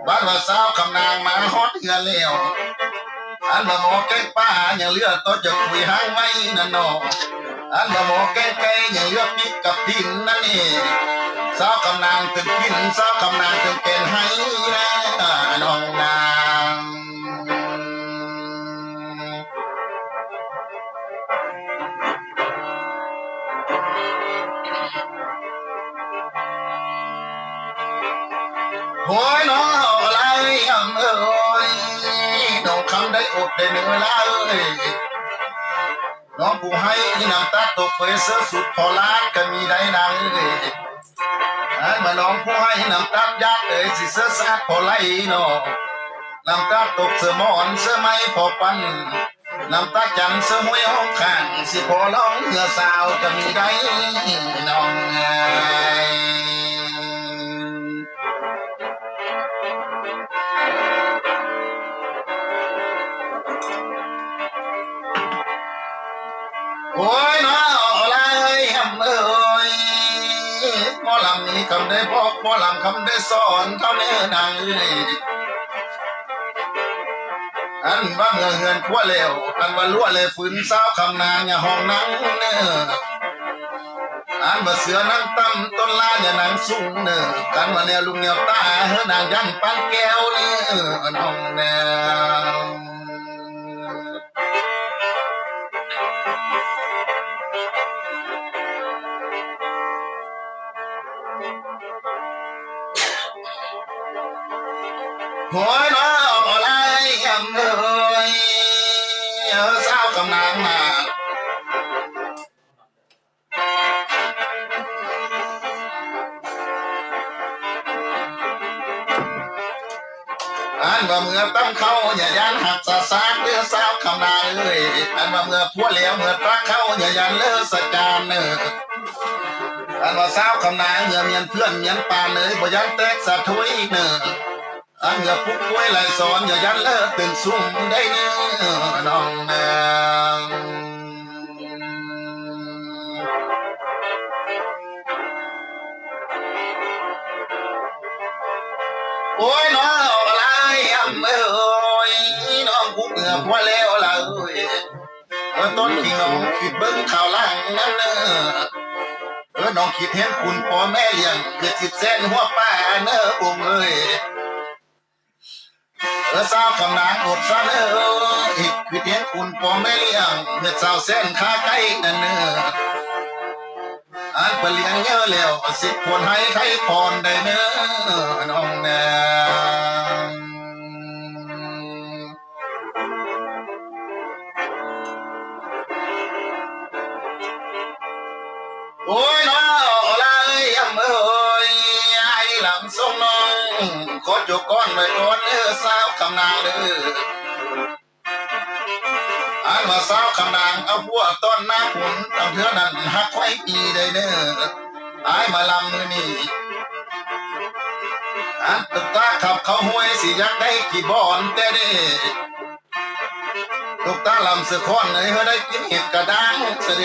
ບາດວ່າສາວຄຳນາງມາຮອດເຮືອນແລ້ວ ອັນວ່າໝໍແກງປາຍັງເຫຼືອຕໍ່ຈະຄຸຍຫາງໄວ້ນັ້ນເນາະ ອັນວ່າໝໍແກງໄກ່ຍັງເຫຼືອປີກກັບຕີນນັ້ນເອງ ສາວຄຳນາງຕຶງກິນ ສາວຄຳນາງຕຶງແກນໃຫ້ນະນ້ອງນາງ. ໂອ້ຍນ້ອງລາຍເອີຍ ນ້ອງຄຳໄດ້ອົດໄດ້ເນີລາເອີຍ ນ້ອງຜູ້ໃຫ້ນ້ຳຕາຕົກເອີຍ ເສື້ອສຸດພໍລາດກະມີໄດ້ນາງເອີຍ ອັນວ່ານ້ອງຜູ້ໃຫ້ນ້ຳຕາຢາດເອີຍ ຊິເສື້ອສາດພໍໄຫຼເນາະ ນ້ຳຕາຕົກເສື້ອໝອນເສື້ອໄມ້ພໍປັນ ນ້ຳຕາຈັນເສື້ອຫ້ວຍຫ້ອງຂ້າງ ຊິພໍລອງເຮືອສາວກະມີໄດ້ນ້ອງເອີຍ. ໂອ້ຍນ້ອງລາຍເອີຍ ໝໍລຳມີຄຳໄດ້ບອກ ໝໍລຳຄຳໄດ້ສອນເທົ່າແນ່ນາງເອີຍ ອັນວ່າເມືອເຮືອນຄົວແລ້ວ ອັນວ່າລົວແລຟືນ ສາວຄຳນາງຢ່າຮ້ອງນຳເນີ ອັນວ່າເສືອນັ່ງຕ່ຳ ຕົ້ນລາຢ່ານັ່ງສູງເນີ ຄັນວ່າແນວລຸງແນວຕາ ເຮີນາງຢ້ານປານແກ້ວເນີນ້ອງແນວ. ໂອ້ຍນ້ອງລາຍເອີຍ ສາວຄຳນາງມາ ອັນວ່າເມືອຕຳເຂົ້າຢ່າຢ້ານຮັກສາຊາດເດີສາວຄຳນາງເອີຍ ອັນວ່າເມືອຜົວແລ້ວເມືອຕາເຂົ້າຢ່າຢ້ານເລີສະຈານເນີ ອັນວ່າສາວຄຳນາງເມືອມຽນເພື່ອນມຽນປານເອີຍ ບໍ່ຢ້ານແຕກສະທຸຍເນີ ອັນເມືອປຸກປ່ວຍໄຫຼສອນ ຢ່າຢ້ານເລີເປັນຊຸມໄດ້ເນີນ້ອງນາງ. ໂອ້ຍນ້ອງລາຍເອີຍ ນ້ອງຜູ້ເມືອຜົວແລ້ວລາເອີຍ ເອີ ຕອນທີ່ນ້ອງຄິດເບິ່ງຄາວຫຼັງນັ້ນເນີ ເອີ ນ້ອງຄິດເຫັນຄຸນພໍ່ແມ່ລ້ຽງ ເກີດສິບແສນຫົວປາເນີອົງເອີຍ ເອີ ສາວຄຳນາງອົດສາເນີ ຄິດເຫັນຄຸນພໍ່ແມ່ລ້ຽງ ເຮັດສາວແສນຂາໄກ່ນັ້ນເນີ ອັນເພິ່ນລ້ຽງເຍີແລ້ວ ສິຄວນໃຫ້ໄຖ່ພອນໄດ້ເນີນ້ອງນາງ. ໂອ້ຍນ້ອງລາຍເອີຍ ອ້າຍລະ ຂໍຈົບກ່ອນໄວ້ກ່ອນເດີສາວຄຳນາງເດີ. ອັນວ່າສາວຄຳນາງເອົາຜົວຕອນໜ້າຝົນ ຕັ້ງເທື່ອນັ້ນຮັກຂ້ອຍດີໄດ໋ເດີ. ອ້າຍມາລຳມື້ນີ້ ອັນຕາຂັບເຂົ້າຫ້ວຍ ຊິຢາກໄດ້ກີ່ບ່ອນແຕ່ເດ. ລູກຕາລຳເສືອຄອນເອີຍ ເຮີໄດ້ກິນເຫັດກະດ້າງສະເດ.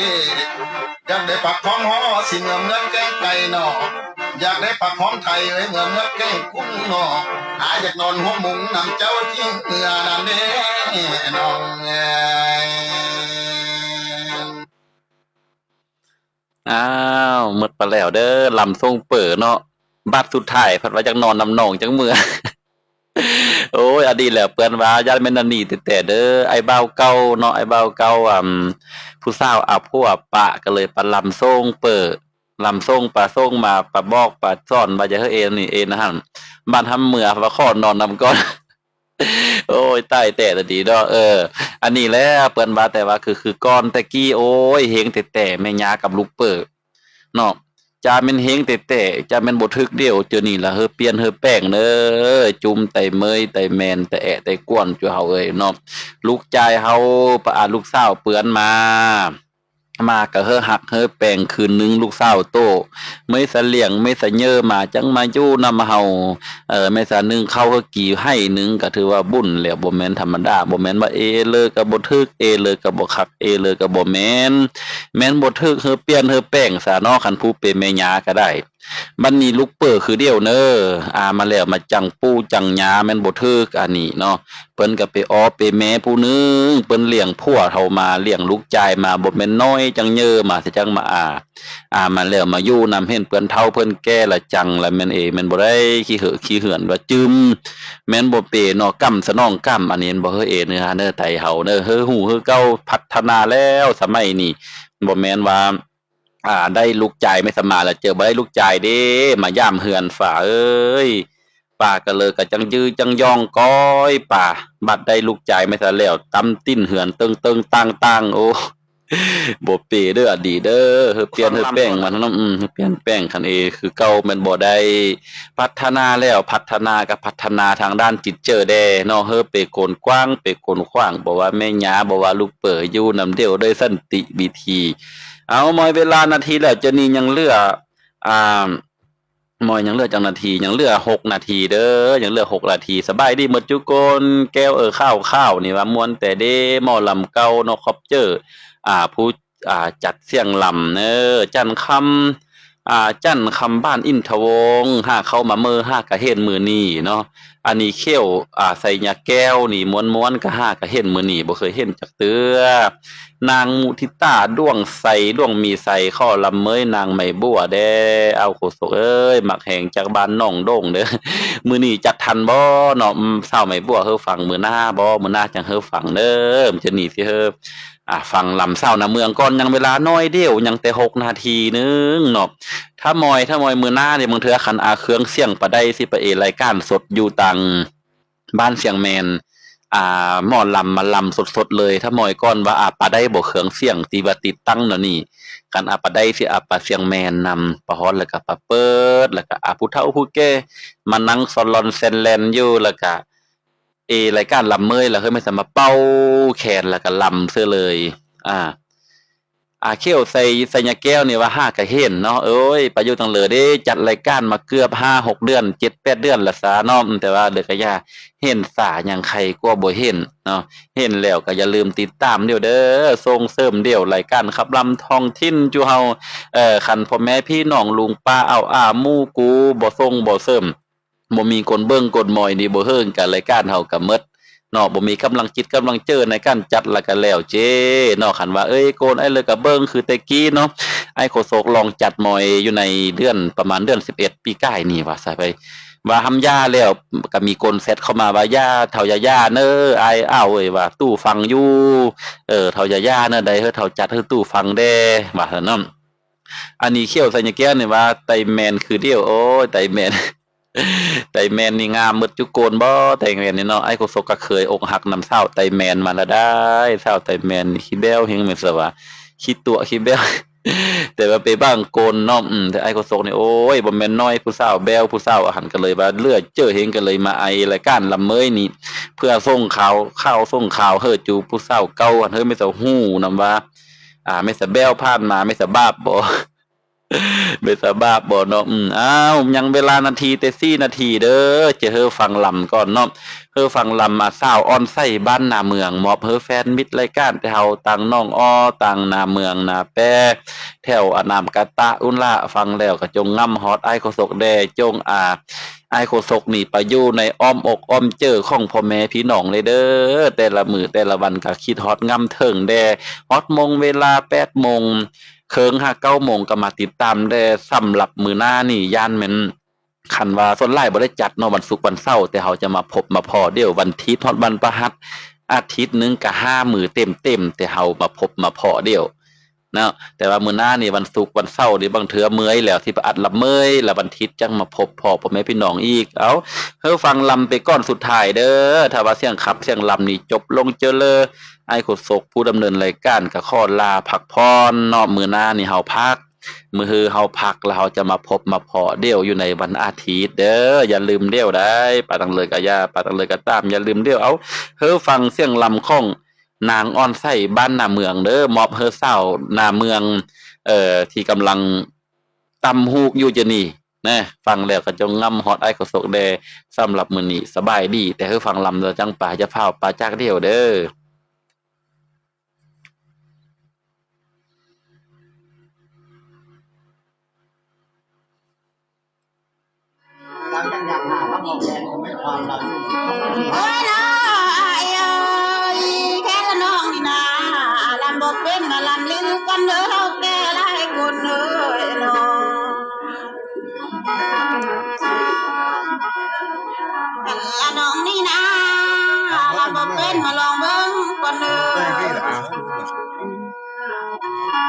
ຢາກໄດ້ຜັກຫອມຫໍ່ ຊິເມືອເມືອແກງໄກ່ໜໍ່. ຢາກໄດ້ຜັກຫອມໄທເອີຍ ເມືອເມືອແກງກຸ້ງໜໍ່. ອາຢາກນອນຫົວມຸງນຳເຈົ້າຈິງເມືອນັ້ນເດນ້ອງເອີຍ. ອ້າວ ໝົດໄປແລ້ວເດີ ລຳສົ່ງເປີເນາະ. ບາດສຸດທ້າຍພັດວ່າຢາກນອນນຳນ້ອງຈັກເມືອ. ໂອ້ຍ ອັນນີ້ແຫຼະ ເພິ່ນວ່າຢ້ານແມ່ນອັນນີ້ແຕ່ໆເດີ ອ້າຍບ່າວເກົ່າເນາະ ອ້າຍບ່າວເກົ່າ ອຳ ຜູ້ສາວເອົາຜົວປະ ກໍເລີຍໄປລຳສົ່ງເປີ ລຳສົ່ງໄປສົ່ງມາ ໄປບອກໄປສອນວ່າຢ່າເຮີເອນນີ້ເອນຫັ້ນ ບາດທຳເມືອວ່າຂໍນອນນຳກ່ອນ. ໂອ້ຍ ຕາຍແຕ່ລະດີເນາະ. ເອີ ອັນນີ້ແຫຼະ ເພິ່ນວ່າ ແຕ່ວ່າຄື ຄືກ່ອນແຕ່ກີ້ ໂອ້ຍ ເຮັງແຕ່ແຕ່ແມ່ຍ່າກັບລູກເປີເນາະ. ຈະແມ່ນເຮັງແຕ່ແຕ່ ຈະແມ່ນບໍ່ຖືກດຽວ ເທື່ອນີ້ລະເຮີປ່ຽນເຮີແປງເດີ ຈຸ່ມໄຕເມີຍ ໄຕແມນ ໄຕແອະ ໄຕກວນ ຈຸເຮົາເອີຍເນາະ. ລູກຊາຍເຮົາ ປະອາ ລູກສາວເປື້ອນມາ ມາກະເຮີຮັກເຮີແປງຄືນໜຶ່ງ ລູກສາວໂຕ ເມີຍສະຫຼຽງ ເມີຍສະເຍີມາ ຈັ່ງມາຢູ່ນຳເຮົາ. ເອີ ແມ່ນສາໜຶ່ງເຂົ້າເຮີກີໃຫ້ໜຶ່ງ ກໍຖືວ່າບຸນແລ້ວ ບໍ່ແມ່ນທຳມະດາ. ບໍ່ແມ່ນວ່າເອເລີກໍບໍ່ຖືກ ເອເລີກໍບໍ່ຄັກ ເອເລີກໍບໍ່ແມ່ນ ແມ່ນບໍ່ຖືກ ເຮີປ່ຽນເຮີແປງຊະເນາະ ຄັນຜູ້ເປັນແມ່ຍ່າກໍໄດ້. ບັດນີ້ລູກເປີຄືດຽວເນີ ອາ ມາແລ້ວມາຈັງປູ່ຈັງຍາ ແມ່ນບໍ່ຖືກອັນນີ້ເນາະ. ເພິ່ນກໍໄປອໍໄປແມ່ຜູ້ໜຶ່ງ ເພິ່ນລ້ຽງຜົວເຮົາມາ ລ້ຽງລູກຊາຍມາ ບໍ່ແມ່ນນ້ອຍ ຈັ່ງເຍີມາ ຊິຈັ່ງມາອາ ອາ ມາແລ້ວມາຢູ່ນຳ ເຫັນເພິ່ນເຖົ້າເພິ່ນແກ່ລະຈັງລະແມ່ນເອ ແມ່ນບໍ່ໄດ້ ຂີ້ເຫືອຂີ້ເຮືອນວ່າຈື່ມ ແມ່ນບໍ່ເປເນາະ ກຳສະໜອງກຳ ອັນນີ້ແມ່ນບໍ່ເຮີເອ ເນື້ອເນື້ອໄຕເຮົາເນີ ເຮີຮູ້ເຮີເກົ່າ ພັດທະນາແລ້ວສະໄໝນີ້ ບໍ່ແມ່ນວ່າ ອາ ໄດ້ລູກຊາຍແມ່ສະມາລະເຈີ ບໍ່ໄດ້ລູກຊາຍເດ້ ມາຢາມເຮືອນ ຟ້າເອີຍ ປ້າກະເລີກະຈັ່ງຢືຈັ່ງຢອງກ້ອຍ ປ້າ ບັດໄດ້ລູກຊາຍແມ່ສະແລ້ວ ຕຳຕີນເຮືອນເຕີງໆຕ່າງໆ ໂອ້ ບໍ່ເປເດີ ອະດີເດີ ເຮີປ່ຽນເຮີແປງມັນເນາະ ອືມ ເຮີປ່ຽນແປງ ຄັນເອຄືເກົ່າແມ່ນບໍ່ໄດ້ ພັດທະນາແລ້ວ ພັດທະນາກະພັດທະນາທາງດ້ານຈິດໃຈແດ່ເນາະ ເຮີໄປກວ້າງ ໄປກວ້າງຂວາງ ບໍ່ວ່າແມ່ຍ່າ ບໍ່ວ່າລູກເປີ ຢູ່ນຳດຽວດ້ວຍສັນຕິວິທີ. ເອົາ ໝົດເວລານາທີແລ້ວ ເຈົ້ານີ້ຍັງເຫຼືອ ອ່າ ໝໍ ຍັງເຫຼືອຈັກນາທີ? ຍັງເຫຼືອຫົກນາທີເດີ ຍັງເຫຼືອຫົກນາທີ. ສະບາຍດີໝົດທຸກຄົນ ແກ້ວເອີ ຂາວໆ ນີ້ວ່າມ່ວນແຕ່ເດ້ ໝໍລຳເກົ່າເນາະ ຂອບເຈີ ອ່າ ຜູ້ ອ່າ ຈັດສຽງລຳເນີ ຈັນຄຳ ອ່າ ຈັນຄຳ ບ້ານອິນທະວົງ ຫາເຂົ້າມາເມີຫາກະເຫັນມື້ນີ້ເນາະ. ອັນນີ້ເຂດ ອ່າ ໄຊຍະແກ້ວນີ້ມ່ວນໆ ກະຫາກະເຫັນມື້ນີ້ ບໍ່ເຄີຍເຫັນຈັກເທື່ອ. ນາງມຸທິຕາ ດວງໄຊ ດວງມີໄຊ ຂໍລຳເມີຍນາງໄມ້ບົວແດ່. ເອົາ ໂຄສົກເອີຍ ມັກແຮງ ຈາກບ້ານໜອງດົງເດີ. ມື້ນີ້ຈັດທັນບໍ່ເນາະ? ອືມ ສາວໄມ້ບົວ ເຮີຟັງມື້ໜ້າບໍ່? ມື້ໜ້າຈັ່ງເຮີຟັງເດີ ຈະໜີຊິເຮີ ອ່າ ຟັງລຳສາວນາເມືອງກ່ອນ ຍັງເວລາໜ້ອຍດຽວ ຍັງແຕ່ຫົກນາທີໜຶ່ງເນາະ. ຖ້າມອຍ ຖ້າມອຍມື້ໜ້ານີ້ ບາງເທື່ອຄັນ ອາ ເຄື່ອງສຽງປະໄດ ຊິໄປເອລາຍການສົດຢູ່ທາງບ້ານຊຽງແມ່ນ ອ່າ ໝໍລຳມາລຳສົດໆເລີຍ. ຖ້າມອຍກ່ອນວ່າ ອາ ປະໄດບໍ່ເຄື່ອງສຽງ ທີ່ວ່າຕິດຕັ້ງແນວນີ້ ຄັນ ອາ ປະໄດຊິ ອາ ປະຊຽງແມ່ນນຳ ປະຮອດ ແລ້ວກະປະເປີດ ແລ້ວກະ ອາ ຜູ້ເຖົ້າຜູ້ແກ່ມານັ່ງສອນລອນແຊນແລນຢູ່ ແລ້ວກະ ເອ ລາຍການລຳເມີຍ ແລ້ວເຮີແມ່ນສາມາດເປົ່າແຄນ ແລ້ວກະລຳເສີເລີຍ. ອາ ອາ ເຂດໄຊ ໄຊຍະແກ້ວນີ້ວ່າຫາກະເຫັນເນາະ ເອີຍ ໄປຢູ່ຕັງເລີເດ້ ຈັດລາຍການມາເກືອບຫ້າຫົກເດືອນ ເຈັດແປດເດືອນລະຊະເນາະ ແຕ່ວ່າເລີກະຢ່າ ເຫັນສາຍັງໄຄກວ່າບໍ່ເຫັນເນາະ. ເຫັນແລ້ວກະຢ່າລືມຕິດຕາມດຽວເດີ ສົ່ງເສີມດຽວ ລາຍການຂັບລຳທ້ອງຖິ່ນຈຸເຮົາ ເອີ ຄັນພໍ່ແມ່ພີ່ນ້ອງລຸງປ້າເອົາອາໝູ່ກູ ບໍ່ສົ່ງບໍ່ເສີມ ບໍ່ມີຄົນເບິ່ງຄົນມອຍນີ້ ບໍ່ເຫິງກະລາຍການເຮົາກະໝົດເນາະ ບໍ່ມີກຳລັງຈິດກຳລັງເຈີໃນການຈັດລະກະແລ້ວເຈເນາະ. ຄັນວ່າ ເອີຍ ໂກນ ອ້າຍເລີກະເບິ່ງຄືແຕ່ກີ້ເນາະ ອ້າຍໂຄສົກລອງຈັດມອຍຢູ່ໃນເດືອນ ປະມານເດືອນສິບເອັດປີກາຍນີ້ວ່າຊະໄປ ວ່າຫ້າມຢາແລ້ວ ກະມີຄົນແຊັດເຂົ້າມາວ່າ ຢ່າ ເຖົ້າຢ່າຢາເນີ ອ້າຍເອົາເອີຍ ວ່າຕູ້ຟັງຢູ່ ເອີ ເຖົ້າຢ່າຢາເນີ ໄດ້ເຮີເຖົ້າຈັດເຮີຕູ້ຟັງແດ່ ວ່າຊັ້ນເນາະ. ອັນນີ້ຂຽວໃສ່ຍາແກ້ວນີ້ວ່າ ໄຕແມນຄືດຽວ ໂອ້ຍ ໄຕແມນ ໄຕແມນນີ້ງາມໝົດຈຸໂກນບໍ່ ໄຕແມນນີ້ເນາະ. ອ້າຍໂຄສົກກໍເຄີຍອົກຫັກນຳສາວໄຕແມນມາລະໄດ໋ ສາວໄຕແມນນີ້ຂີ້ແບ້ວແຮງ ແມ່ນຊະວ່າ ຂີ້ຕົວະຂີ້ແບ້ວ ແຕ່ວ່າໄປບາງຄົນເນາະ ອືມ ແຕ່ອ້າຍໂຄສົກນີ້ ໂອ້ຍ ບໍ່ແມ່ນນ້ອຍ ຜູ້ສາວແບ້ວ ຜູ້ສາວອັນຫັ້ນ ກໍເລີຍວ່າເຫຼືອເຈີເຮງ ກໍເລີຍມາໄອລາຍການລຳເມີຍນີ້ ເພື່ອສົ່ງຂ່າວ ຂ່າວ ສົ່ງຂ່າວເຮີຈູຜູ້ສາວເກົ່າຫັ້ນ ເຮີແມ່ນສາວຮູ້ນຳວ່າ ອ່າ ແມ່ນສາວແບ້ວຜ່ານມາ ແມ່ນສາວບາບບໍ່ ແມ່ນສາວບາບບໍ່ເນາະ ອືມ ອ້າວ ຍັງເວລານາທີແຕ່ສີ່ນາທີເດີ ຈະເຮີຟັງລຳກ່ອນເນາະ. ເຮີຟັງລຳ ອາ ສາວອ່ອນໃສບ້ານນາເມືອງ ມອບເຮີແຟນມິດລາຍການແຕ່ເຮົາ ທັງນ້ອງອໍ ທັງນາເມືອງ ນາແປ ແຖວອານ້ຳກະຕະ ອຸ້ນລະ ຟັງແລ້ວກໍຈົ່ງງຳຮອດອ້າຍໂຄສົກແດ່ ຈົ່ງ ອາ ອ້າຍໂຄສົກນີ້ໄປຢູ່ໃນອ້ອມອົກອ້ອມເຈີຂອງພໍ່ແມ່ພີ່ນ້ອງເລີຍເດີ ແຕ່ລະມື້ແຕ່ລະວັນກໍຄິດຮອດງຳເຖິງແດ່ ຮອດໂມງເວລາແປດໂມງເຄິ່ງຫາເກົ້າໂມງກໍມາຕິດຕາມແດ່. ສຳລັບມື້ໜ້ານີ້ຢ້ານແມ່ນ ຄັນວ່າສ່ວນຫຼາຍບໍ່ໄດ້ຈັດເນາະ ວັນສຸກວັນເສົາ ແຕ່ເຮົາຈະມາພົບມາພໍ້ດຽວ ວັນທິດຮອດວັນພະຫັດ ອາທິດໜຶ່ງກະຫ້າມື້ເຕັມໆ ແຕ່ເຮົາມາພົບມາພໍ້ດຽວເນາະ. ແຕ່ວ່າມື້ໜ້ານີ້ວັນສຸກວັນເສົານີ້ ບາງເທື່ອເມື່ອຍແລ້ວ ຊິໄປອັດລຳເມີຍ ແລ້ວວັນທິດຈັ່ງມາພົບພໍ້ພໍ່ແມ່ພີ່ນ້ອງອີກ. ເອົາ ເຮີຟັງລຳໄປກ່ອນສຸດທ້າຍເດີ ຖ້າວ່າສຽງຂັບສຽງລຳນີ້ຈົບລົງເຈີເລີ ອ້າຍໂຄສົກຜູ້ດຳເນີນລາຍການກໍຂໍລາພັກຜ່ອນເນາະ ມື້ໜ້ານີ້ເຮົາພັກ ມື້ຮືເຮົາພັກ ແລ້ວເຮົາຈະມາພົບມາພໍ້ດຽວຢູ່ໃນວັນອາທິດເດີ ຢ່າລືມດຽວໄດ໋ ໄປທາງເລີຍກະຢ່າ ໄປທາງເລີຍກະຕາມ ຢ່າລືມດຽວ. ເອົາ ເຮີຟັງສຽງລຳຂອງນາງອ່ອນໃສບ້ານນາເມືອງເດີ ມອບເຮີສາວນາເມືອງ ເອີ ທີ່ກຳລັງຕຳຫູກຢູ່ຈະນີ້ນະ ຟັງແລ້ວກໍຈົ່ງງຳຮອດອ້າຍໂຄສົກແດ່. ສຳລັບມື້ນີ້ສະບາຍດີ ແຕ່ເຮີຟັງລຳແລ້ວຈັ່ງໄປ ຢ່າຟ້າວປາຈາກດຽວເດີ. ໂອ້ຍ ນ້ອງອ້າຍເອີຍ ແຄ່ລະນ້ອງນີ້ນາ ລຳບໍ່ເປັນ ມາລຳຫຼິ້ນກັນເດີ ເຮົາແກ່ຫຼາຍຄົນເອີຍນ້ອງ. ລະນ້ອງນີ້ນາ ລຳບໍ່ເປັນ ມາລອງເບິ່ງກ່ອນເດີ.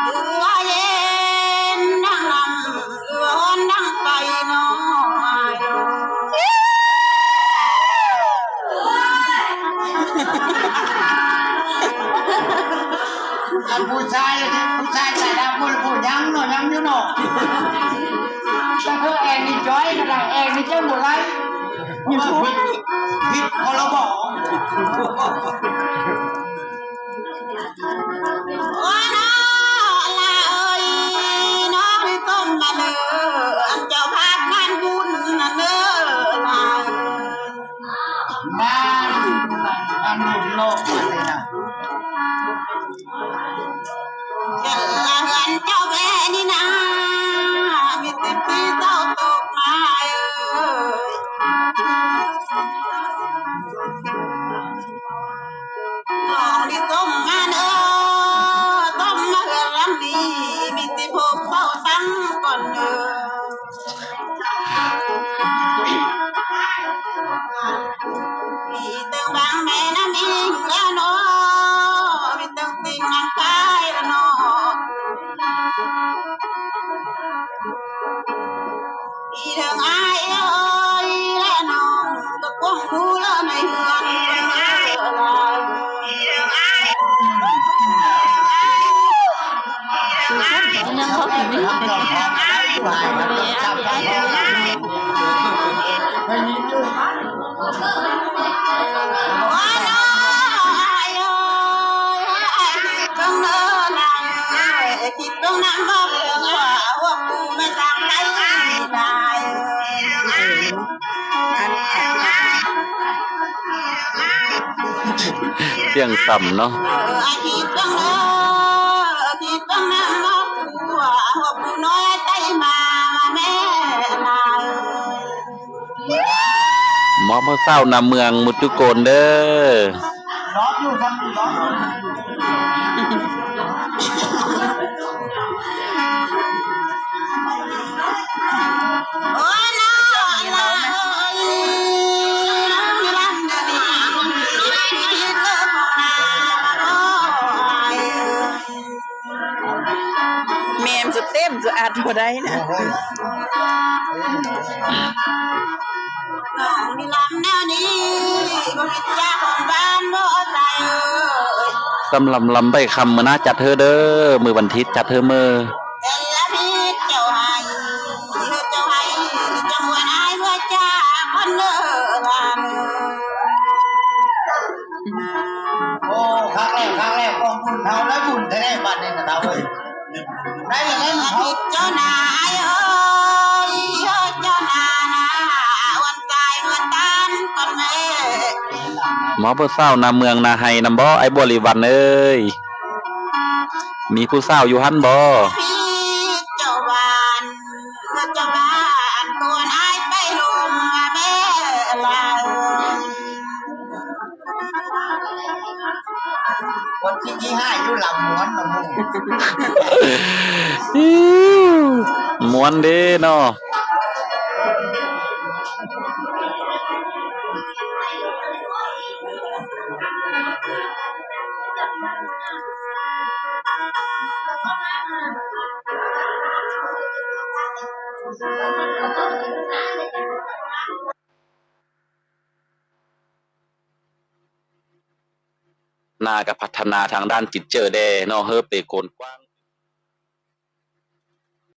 ເຫຼືອເຢັນດັ່ງນ້ຳ ເຫຼືອຮ້ອນດັ່ງໄຟນ້ອງອ້າຍ. ອັນຜູ້ຊາຍ ຜູ້ຊາຍຕາດຳບໍ່ໄດ້ ຜູ້ຍັງເນາະ ຍັງຢູ່ເນາະ. ແຕ່ເພິ່ນແອງນີ້ຈ້ອຍກໍໄດ້ ແອງນີ້ຈັ່ງບໍ່ໄດ້ ຢູທູບ ຜິດ ຜິດ ພໍລະບໍ. ໂອ້ຍ ນ້ອງຫຼ້າເອີຍ ນ້ອງສົມມາເດີ ອັນເຈົ້າພາບງານບຸນນັ້ນເດີ ນາງ ມາ ອັນນີ້ໂລກນີ້ນະ ເຮືອນເຈົ້າແມ່ນີ້ນາ ມີແຕ່ຜີເຈົ້າຕົກມາເອີຍ. ນ້ອງນີ້ສົມມາເດີ ສົມມາເຮືອນຫຼັງນີ້ ມີແຕ່ພົບເວົ້າສັງກ່ອນເດີ. ມີແຕ່ບາງແມ່ນ້ຳອີງແລ້ວເນາະ ມີແຕ່ຕິ່ງນ້ຳຄາຍແລ້ວເນາະ ອີເຖິງອ້າຍເອີຍ ແລະນ້ອງກໍກວາງຮູ້ເລີຍໃນເຮືອນ ສຽງສ່ຳເນາະ. ມອບໃຫ້ສາວນາເມືອງໝົດທຸກຄົນເດີ. ແມ່ນ ຈະເຕັມ ຈະອັດບໍ່ໄດ້ນະ. ສຳລັບລຳໄບຄຳມື້ໜ້າຈັດເຮີເດີ ມື້ວັນທິດຈັດເຮີເມີ. ໂອ້ ຄັກແລ້ວ ຄັກແລ້ວ ກອງບຸນເຮົາໄດ້ບຸນແທ້ໆ ບາດນີ້ນະເຖົ້າເອີຍ ໄດ້ແລ້ວເນາະ ເຈົ້ານາຍເອີຍ ເຈົ້ານານາ ວັນຕາຍວັນຕານປັນແມ່ ມາຜູ້ສາວນາເມືອງນາໄຮ່ນຳບໍ່ ອ້າຍບົວລີວັນເອີຍ? ມີຜູ້ສາວຢູ່ຫັ້ນບໍ່? ເຈົ້າບ້ານ ເຈົ້າບ້ານ ຊວນອ້າຍໄປລົມແມ່ລາວ ຄົນທີ່ຂີ້ຮ້າຍຢູ່ລຳມ່ວນນຳໝູ່ ມ່ວນເດ້ເນາະ. ນາກໍພັດທະນາທາງດ້ານຈິດໃຈແດ່ເນາະ ເຮີເປໂກນກວ້າງ